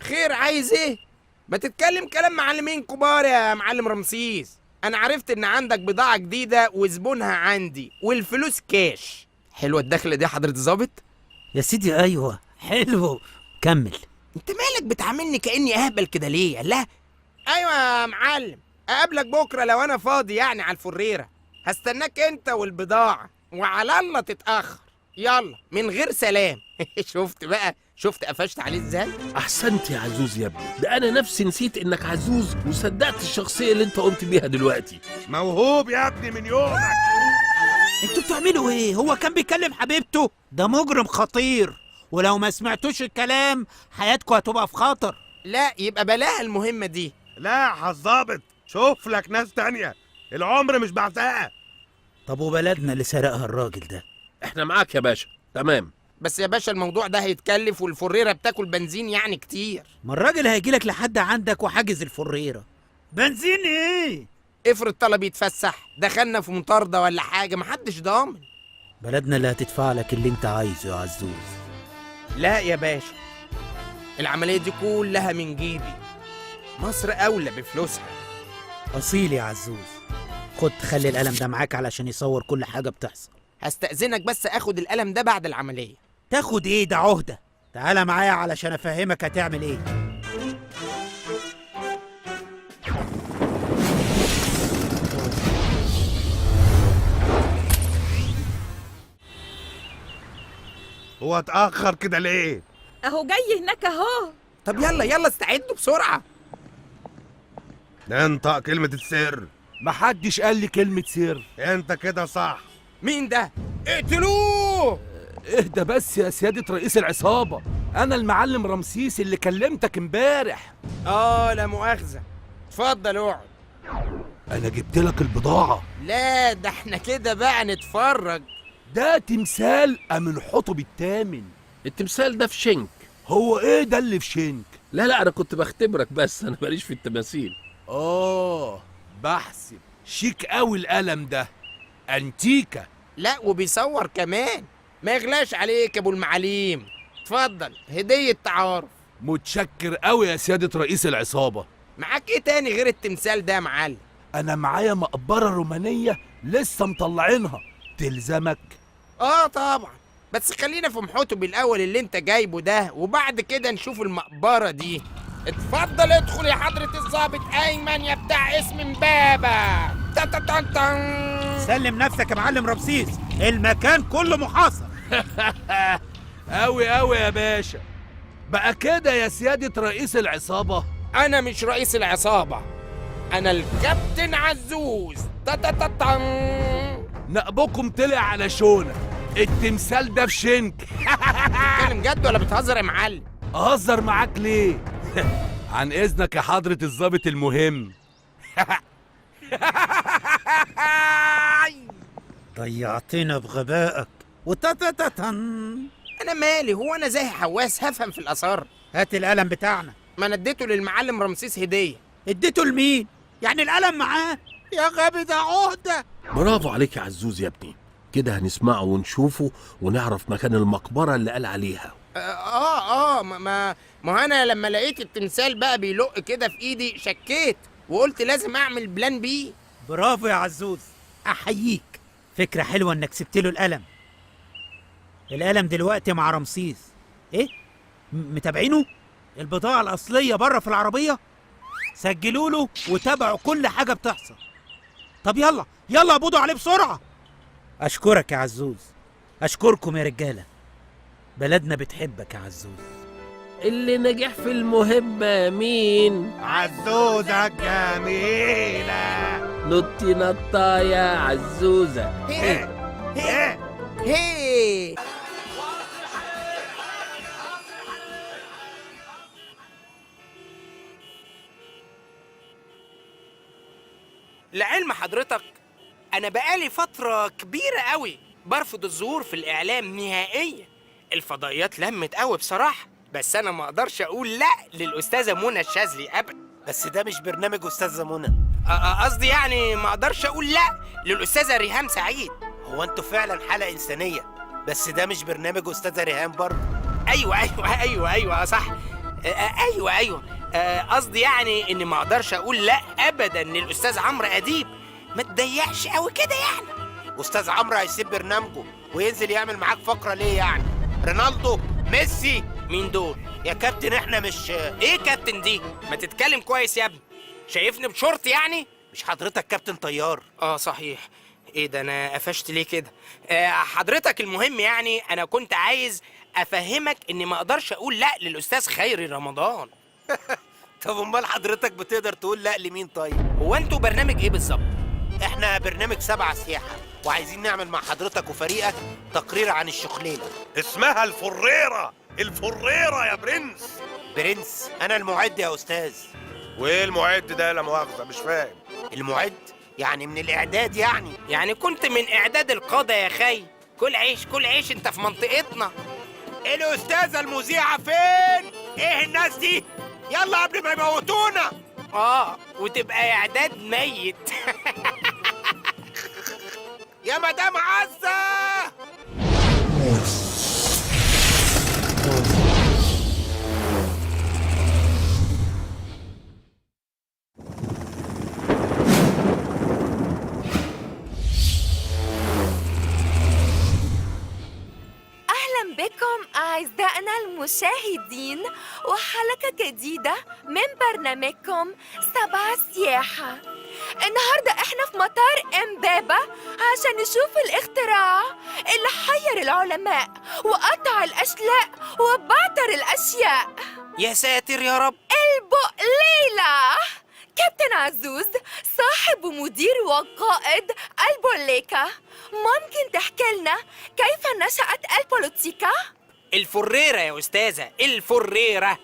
S3: خير عايز ايه؟ ما تتكلم كلام معلمين كبار يا معلم رمسيس. انا عرفت ان عندك بضاعة جديدة وزبونها عندي والفلوس كاش. حلوة الدخلة دي حضرة الظابط؟
S13: يا سيدي ايوه حلو، كمل.
S3: انت مالك بتعاملني كأني اهبل كده ليه؟ لا ايوه يا معلم، اقابلك بكرة لو انا فاضي يعني على الفريرة. هستناك انت والبضاعة، وعلى الله تتأخر. يلا من غير سلام. شفت بقى؟ شفت قفشت عليه ازاي؟
S4: احسنت يا عزوز يا ابني، ده انا نفسي نسيت انك عزوز وصدقت الشخصية اللي انت قمت بيها دلوقتي.
S5: موهوب يا ابني من يومك.
S13: انتوا بتعملوا ايه؟ هو كان بيكلم حبيبته؟ ده مجرم خطير، ولو ما سمعتوش الكلام حياتكم هتبقى في خطر.
S3: لا يبقى بلاها المهمة دي.
S5: لا حظابط، شوف لك ناس تانية، العمر مش بعتها.
S13: طب وبلدنا اللي سرقها الراجل ده؟
S4: احنا معاك يا باشا. تمام.
S3: بس يا باشا الموضوع ده هيتكلف، والفريرة بتاكل بنزين يعني كتير.
S13: ما الراجل هيجيلك لحد عندك وحاجز الفريرة. بنزين ايه؟
S3: افرض طلب يتفسح، دخلنا في مطاردة ولا حاجة، محدش ضامن.
S13: بلدنا اللي هتدفع لك اللي انت عايزه يا عزوز.
S3: لا يا باشا، العملية دي كلها من جيبي. مصر أولى بفلوسها.
S13: أصيل يا عزوز. خد خلي القلم ده معاك علشان يصور كل حاجة بتحصل.
S3: هستأذنك بس اخد القلم ده بعد العملية.
S13: تاخد ايه؟ ده عهدة. تعالى معايا علشان افهمك هتعمل ايه.
S5: هو اتأخر كده ليه؟
S6: اهو جاي هناك اهو.
S3: طب يلا يلا استعدوا بسرعة.
S5: انطق كلمة السر.
S12: محدش قال لي كلمة سر.
S5: انت كده صح.
S3: مين ده؟ اقتلوه!
S12: اهدى بس يا سيادة رئيس العصابة، أنا المعلم رمسيس اللي كلمتك امبارح.
S3: لا مؤاخذة، اتفضل اقعد.
S12: أنا جبت لك البضاعة.
S3: لا ده احنا كده بقى نتفرج.
S12: ده تمثال أمنحتب الثامن.
S4: التمثال ده في شنك.
S12: هو ايه ده اللي في شنك؟
S4: لا أنا كنت بختبرك بس، أنا ماليش في التماثيل.
S12: بحسب شيك قوي القلم ده، أنتيكة.
S3: لا وبيصور كمان. ما يغلاش عليك يا ابو المعاليم. اتفضل هدية تعارف.
S12: متشكر قوي يا سيادة رئيس العصابة.
S3: معاك ايه تاني غير التمثال ده يا معلم؟
S12: انا معايا مقبرة رومانية لسه مطلعينها، تلزمك؟
S3: طبعا، بس خلينا في محوته بالاول اللي انت جايبه ده، وبعد كده نشوف المقبرة دي. اتفضل ادخل يا حضرة الظابط ايمن يا بتاع اسم امبابة. تا تا تا تا.
S13: سلم نفسك يا معلم رمسيس، المكان كله محاصر.
S12: أوي أوي يا باشا. بقى كده يا سيادة رئيس العصابة؟
S3: أنا مش رئيس العصابة، أنا الكابتن عزوز. تا تا تا تا.
S12: نقبكم طلع على شونة، التمثال ده في شنك.
S3: بتتكلم جد ولا بتهزر يا معلم؟
S12: أهزر معاك ليه؟ عن إذنك يا حضرة الظابط المهم.
S13: ضيعتنا بغبائك. وتتتتن.
S3: أنا مالي، هو أنا زي حواس هفهم في الآثار؟
S13: هات القلم بتاعنا.
S3: ما أنا اديته للمعلم رمسيس هدية.
S13: اديته لمين؟ يعني القلم معاه؟ يا غبي ده عهدة.
S4: برافو عليك يا عزوز يا ابني، كده هنسمعه ونشوفه ونعرف مكان المقبرة اللي قال عليها.
S3: ما انا لما لقيت التمثال بقى بيلق كده في ايدي شكيت وقلت لازم اعمل plan B.
S13: برافو يا عزوز، احييك. فكرة حلوة انك سبت له القلم. القلم دلوقتي مع رمسيس. ايه؟ متابعينه؟ البضاعة الأصلية بره في العربية؟ سجلوا له وتابعوا كل حاجة بتحصل. طب يلا يلا قبضوا عليه بسرعة. أشكرك يا عزوز، أشكركم يا رجالة. بلدنا بتحبك يا عزوز.
S4: اللي نجح في المهمة مين؟
S5: عزوزة الجميلة.
S4: نطي نطة يا عزوزة.
S3: هي هي هي. لعلم حضرتك أنا بقالي فترة كبيرة قوي برفض الظهور في الإعلام نهائيا. الفضائيات لمت قوي بصراحة، بس أنا ما أقدرش أقول لأ للأستاذة منى الشاذلي أبدا.
S2: بس ده مش برنامج أستاذة منى.
S3: قصدي يعني ما أقدرش أقول لأ للأستاذة ريهام سعيد.
S2: هو أنتوا فعلا حالة إنسانية، بس ده مش برنامج أستاذة ريهام برضه.
S3: أيوه أيوه أيوه أيوه صح، أيوه أيوه. قصدي يعني إني ما أقدرش أقول لأ أبدا للأستاذ عمرو أديب. ما تضيقش قوي كده يعني.
S2: أستاذ عمرو هيسيب برنامجه وينزل يعمل معاك فقرة ليه يعني؟ رونالدو، ميسي،
S3: مين دول؟
S2: يا كابتن احنا مش
S3: ايه كابتن دي؟ ما تتكلم كويس يا ابني. شايفني بشورت يعني؟
S2: مش حضرتك كابتن طيار؟
S3: اه صحيح. ايه ده انا قفشت ليه كده؟ حضرتك المهم يعني انا كنت عايز افهمك اني ما اقدرش اقول لا للاستاذ خيري رمضان.
S2: طب امال حضرتك بتقدر تقول لا لمين طيب؟
S3: هو انتوا برنامج ايه بالظبط؟
S2: احنا برنامج 7 سياحة، وعايزين نعمل مع حضرتك وفريقك تقرير عن الشخليلة.
S5: اسمها الفريرة، الفريرة يا برنس.
S2: برنس؟ أنا المعد يا أستاذ.
S5: وإيه المعد ده لا مؤاخذة مش فاهم؟
S2: المعد يعني من الإعداد يعني.
S3: يعني كنت من إعداد القادة يا خي. كل عيش كل عيش، أنت في منطقتنا.
S2: الأستاذة المذيعة فين؟ إيه الناس دي؟ يلا قبل ما يموتونا.
S3: وتبقى إعداد ميت.
S2: يا مدام عزة.
S9: أهلا بكم أعزائنا المشاهدين وحلقة جديدة من برنامجكم 7 سياحة. النهاردة احنا في مطار إمبابة عشان نشوف الاختراع اللي حير العلماء وقطع الأشلاء وبعتر الأشياء.
S3: يا ساتر يا رب.
S9: البقليلة. كابتن عزوز صاحب ومدير وقائد البوليكا، ممكن تحكي لنا كيف نشأت البوليتيكا؟
S3: الفريرة يا أستاذة، الفريرة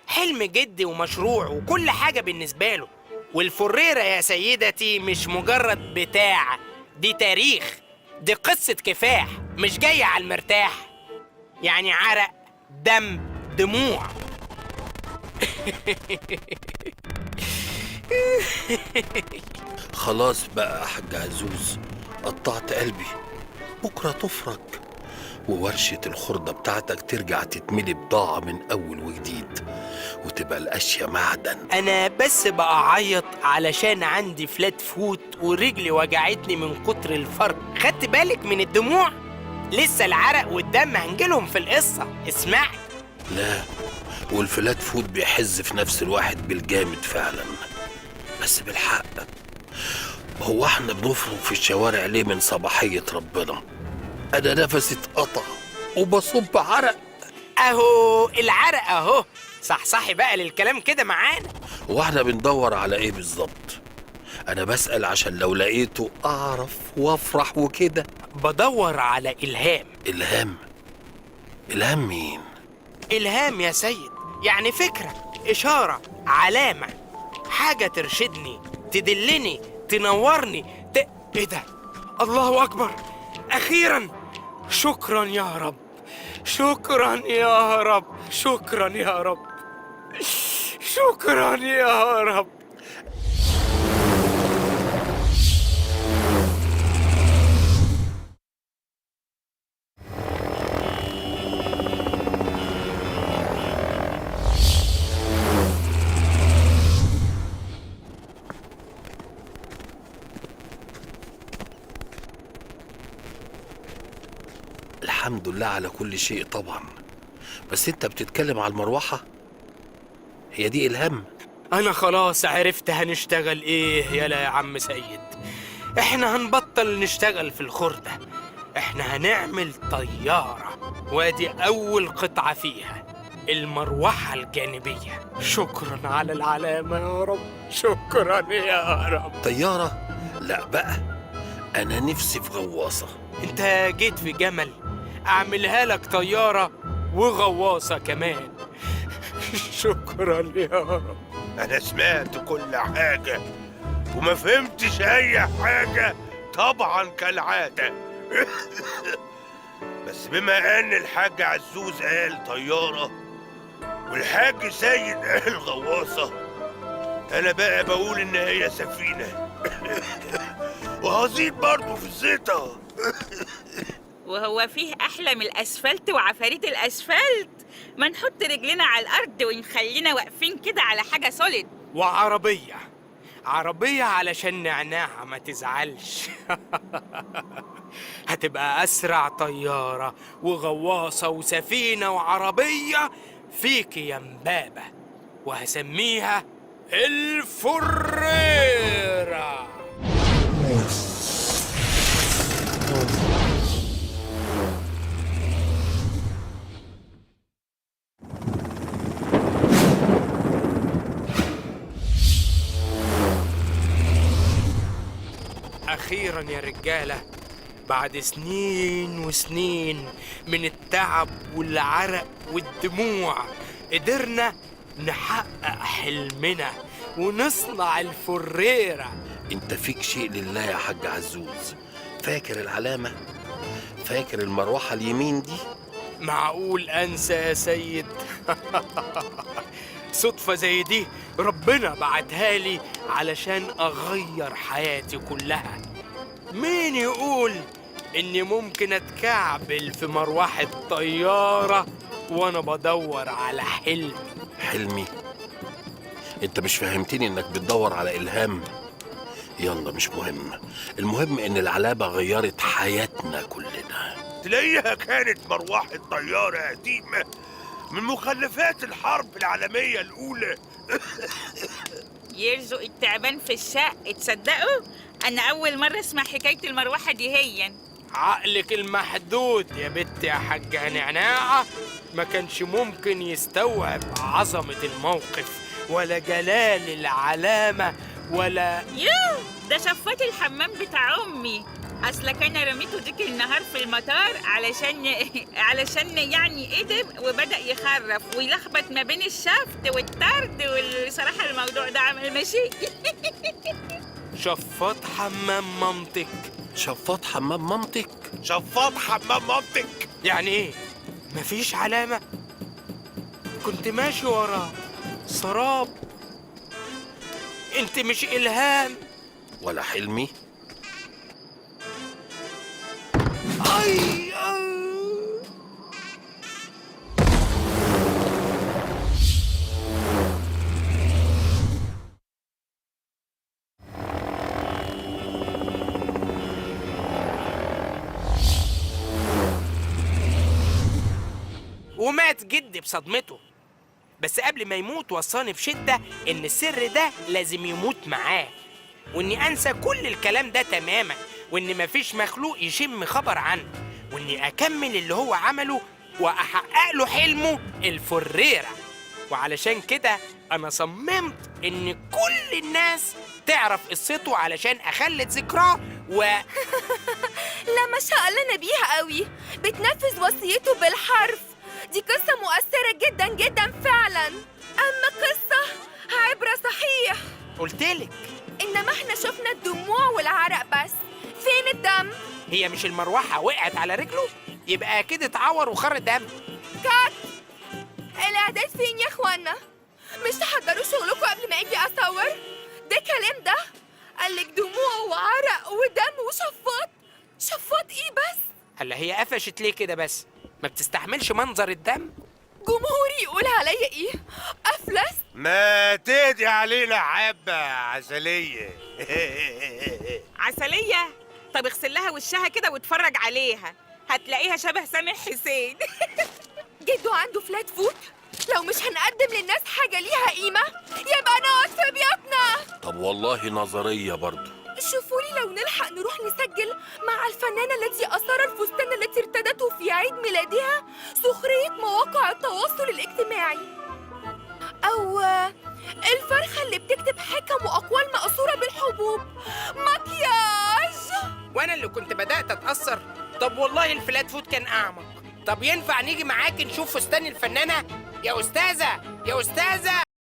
S3: حلم جدي ومشروع وكل حاجة بالنسبة له. والفريرة يا سيدتي مش مجرد بتاع، دي تاريخ، دي قصة كفاح مش جاية على المرتاح. يعني عرق، دم، دموع.
S4: خلاص بقى يا حاج عزوز، قطعت قلبي. بكرة تفرج وورشة الخردة بتاعتك ترجع تتملي بضاعة من أول وجديد، وتبقى الأشياء معدن.
S3: أنا بس بقى أعيط علشان عندي flat foot ورجلي وجعتني من كتر الفرق. خدت بالك من الدموع؟ لسه العرق والدم هنجيلهم في القصة. اسمعي.
S4: لا، وال flat foot بيحز في نفس الواحد بالجامد فعلا. بس بالحق، هو احنا بنفرق في الشوارع ليه من صباحية ربنا؟ أنا نفسي اتقطع وبصب عرق.
S3: أهو العرق أهو. صحصحي بقى للكلام كده معانا.
S4: واحنا بندور على إيه بالظبط؟ أنا بسأل عشان لو لقيته أعرف وأفرح وكده.
S3: بدور على إلهام.
S4: إلهام؟ إلهام مين؟
S3: إلهام يا سيد، يعني فكرة، إشارة، علامة، حاجة ترشدني، تدلني، تنورني، إيه ده؟ الله أكبر! أخيراً! شكراً يا رب، شكراً يا رب، شكراً يا رب، شكراً يا رب.
S4: الحمد لله على كل شيء طبعا، بس انت بتتكلم على المروحة؟ هي دي إلهام؟
S3: أنا خلاص عرفت هنشتغل إيه. يلا يا عم سيد، إحنا هنبطل نشتغل في الخردة، إحنا هنعمل طيارة، وادي أول قطعة فيها المروحة الجانبية. شكرا على العلامة يا رب، شكرا يا رب.
S4: طيارة؟ لا بقى، أنا نفسي في غواصة.
S3: أنت جيت في جمل، أعملها لك طيارة وغواصة كمان. شكرا يا رب.
S5: أنا سمعت كل حاجة وما فهمتش أي حاجة طبعا كالعادة. بس بما أن الحاج عزوز قال طيارة والحاج سيد قال غواصة، أنا بقى بقول إن هي سفينة. وهزيد برضه في الزيطة.
S6: وهو فيه أحلى من الأسفلت وعفاريت الأسفلت؟ ما نحط رجلنا على الأرض ونخلينا واقفين كده على حاجة سوليد.
S3: وعربية، عربية علشان نعناعة ما تزعلش. هتبقى أسرع طيارة وغواصة وسفينة وعربية فيك يا مبابة، وهسميها الفريرة. أخيراً يا رجالة، بعد سنين وسنين من التعب والعرق والدموع، قدرنا نحقق حلمنا ونصنع الفريرة.
S4: انت فيك شيء لله يا حاج عزوز. فاكر العلامة؟ فاكر المروحة اليمين دي؟
S3: معقول أنسى يا سيد؟ صدفة زي دي ربنا بعتها لي علشان أغير حياتي كلها. مين يقول إني ممكن أتكعبل في مروحة طيارة وأنا بدور على حلمي؟
S4: حلمي؟ أنت مش فهمتني إنك بتدور على إلهام؟ يلا مش مهم، المهم إن العلامة غيرت حياتنا كلنا.
S5: تلاقيها كانت مروحة طيارة قديمة من مخلفات الحرب العالمية الأولى.
S6: يرزق التعبان في الشق. تصدقوا أنا أول مرة أسمع حكاية المروحة دي. هي
S3: عقلك المحدود يا بت يا حاجة نعناعة ما كانش ممكن يستوعب عظمة الموقف ولا جلال العلامة ولا
S6: يوه، ده شفاط الحمام بتاع أمي. أصلك أنا رميته ديك النهار في المطار علشان يعني قدم وبدأ يخرف ويلخبط ما بين الشفط والطرد، والصراحة الموضوع ده عمل ماشي.
S3: شفاط حمام مامتك؟
S4: شفاط حمام مامتك؟
S5: شفاط حمام مامتك؟
S3: يعني إيه؟ مفيش علامة؟ كنت ماشي ورا سراب. أنت مش إلهام
S4: ولا حلمي.
S3: أي ومات جدي بصدمته، بس قبل ما يموت وصاني بشدة إن السر ده لازم يموت معاه، وإني أنسى كل الكلام ده تماماً، وإن مفيش مخلوق يشم خبر عنه، وإني أكمل اللي هو عمله وأحقق له حلمه الفريرة. وعلشان كده أنا صممت إن كل الناس تعرف قصته علشان أخلد ذكراه و
S9: لا ما شاء الله نبيهة قوي، بتنفذ وصيته بالحرف. دي قصة مؤثرة جدا جدا فعلا. أما قصة عبرة صحيح.
S3: قلتلك
S9: إنما إحنا شفنا الدموع والعرق بس، فين الدم؟
S3: هي مش المروحة وقعت على رجله؟ يبقى أكيد اتعور وخر دم.
S9: كات، الإعداد فين يا إخوانا؟ مش تحضروا شغلكم قبل ما أجي أصور؟ ده كلام ده؟ قالك دموع وعرق ودم وشفاط. شفاط إيه بس؟
S3: هلا هي قفشت ليه كده بس؟ ما بتستحملش منظر الدم؟
S9: جمهوري يقول عليا إيه؟ أفلس؟
S5: ما تهدي علينا حبة عسلية.
S6: عسلية؟ طب اغسل لها وشها كده واتفرج عليها. هتلاقيها شبه سامح حسين.
S9: جدو عنده flat foot. لو مش هنقدم للناس حاجة ليها قيمة يبقى نقعد في بيوتنا.
S4: طب والله نظرية برضو.
S9: شوفوا لي لو نلحق نروح نسجل مع الفنانة التي أثار الفستان التي ارتدته في عيد ميلادها سخرية مواقع التواصل الاجتماعي، أو الفرخة اللي بتكتب حكم وأقوال مأثورة بالحبوب مكياج.
S3: وانا اللي كنت بدأت اتأثر. طب والله ال flat foot كان اعمق. طب ينفع نيجي معاك نشوف فستان الفنانة؟ يا استاذة، يا استاذة.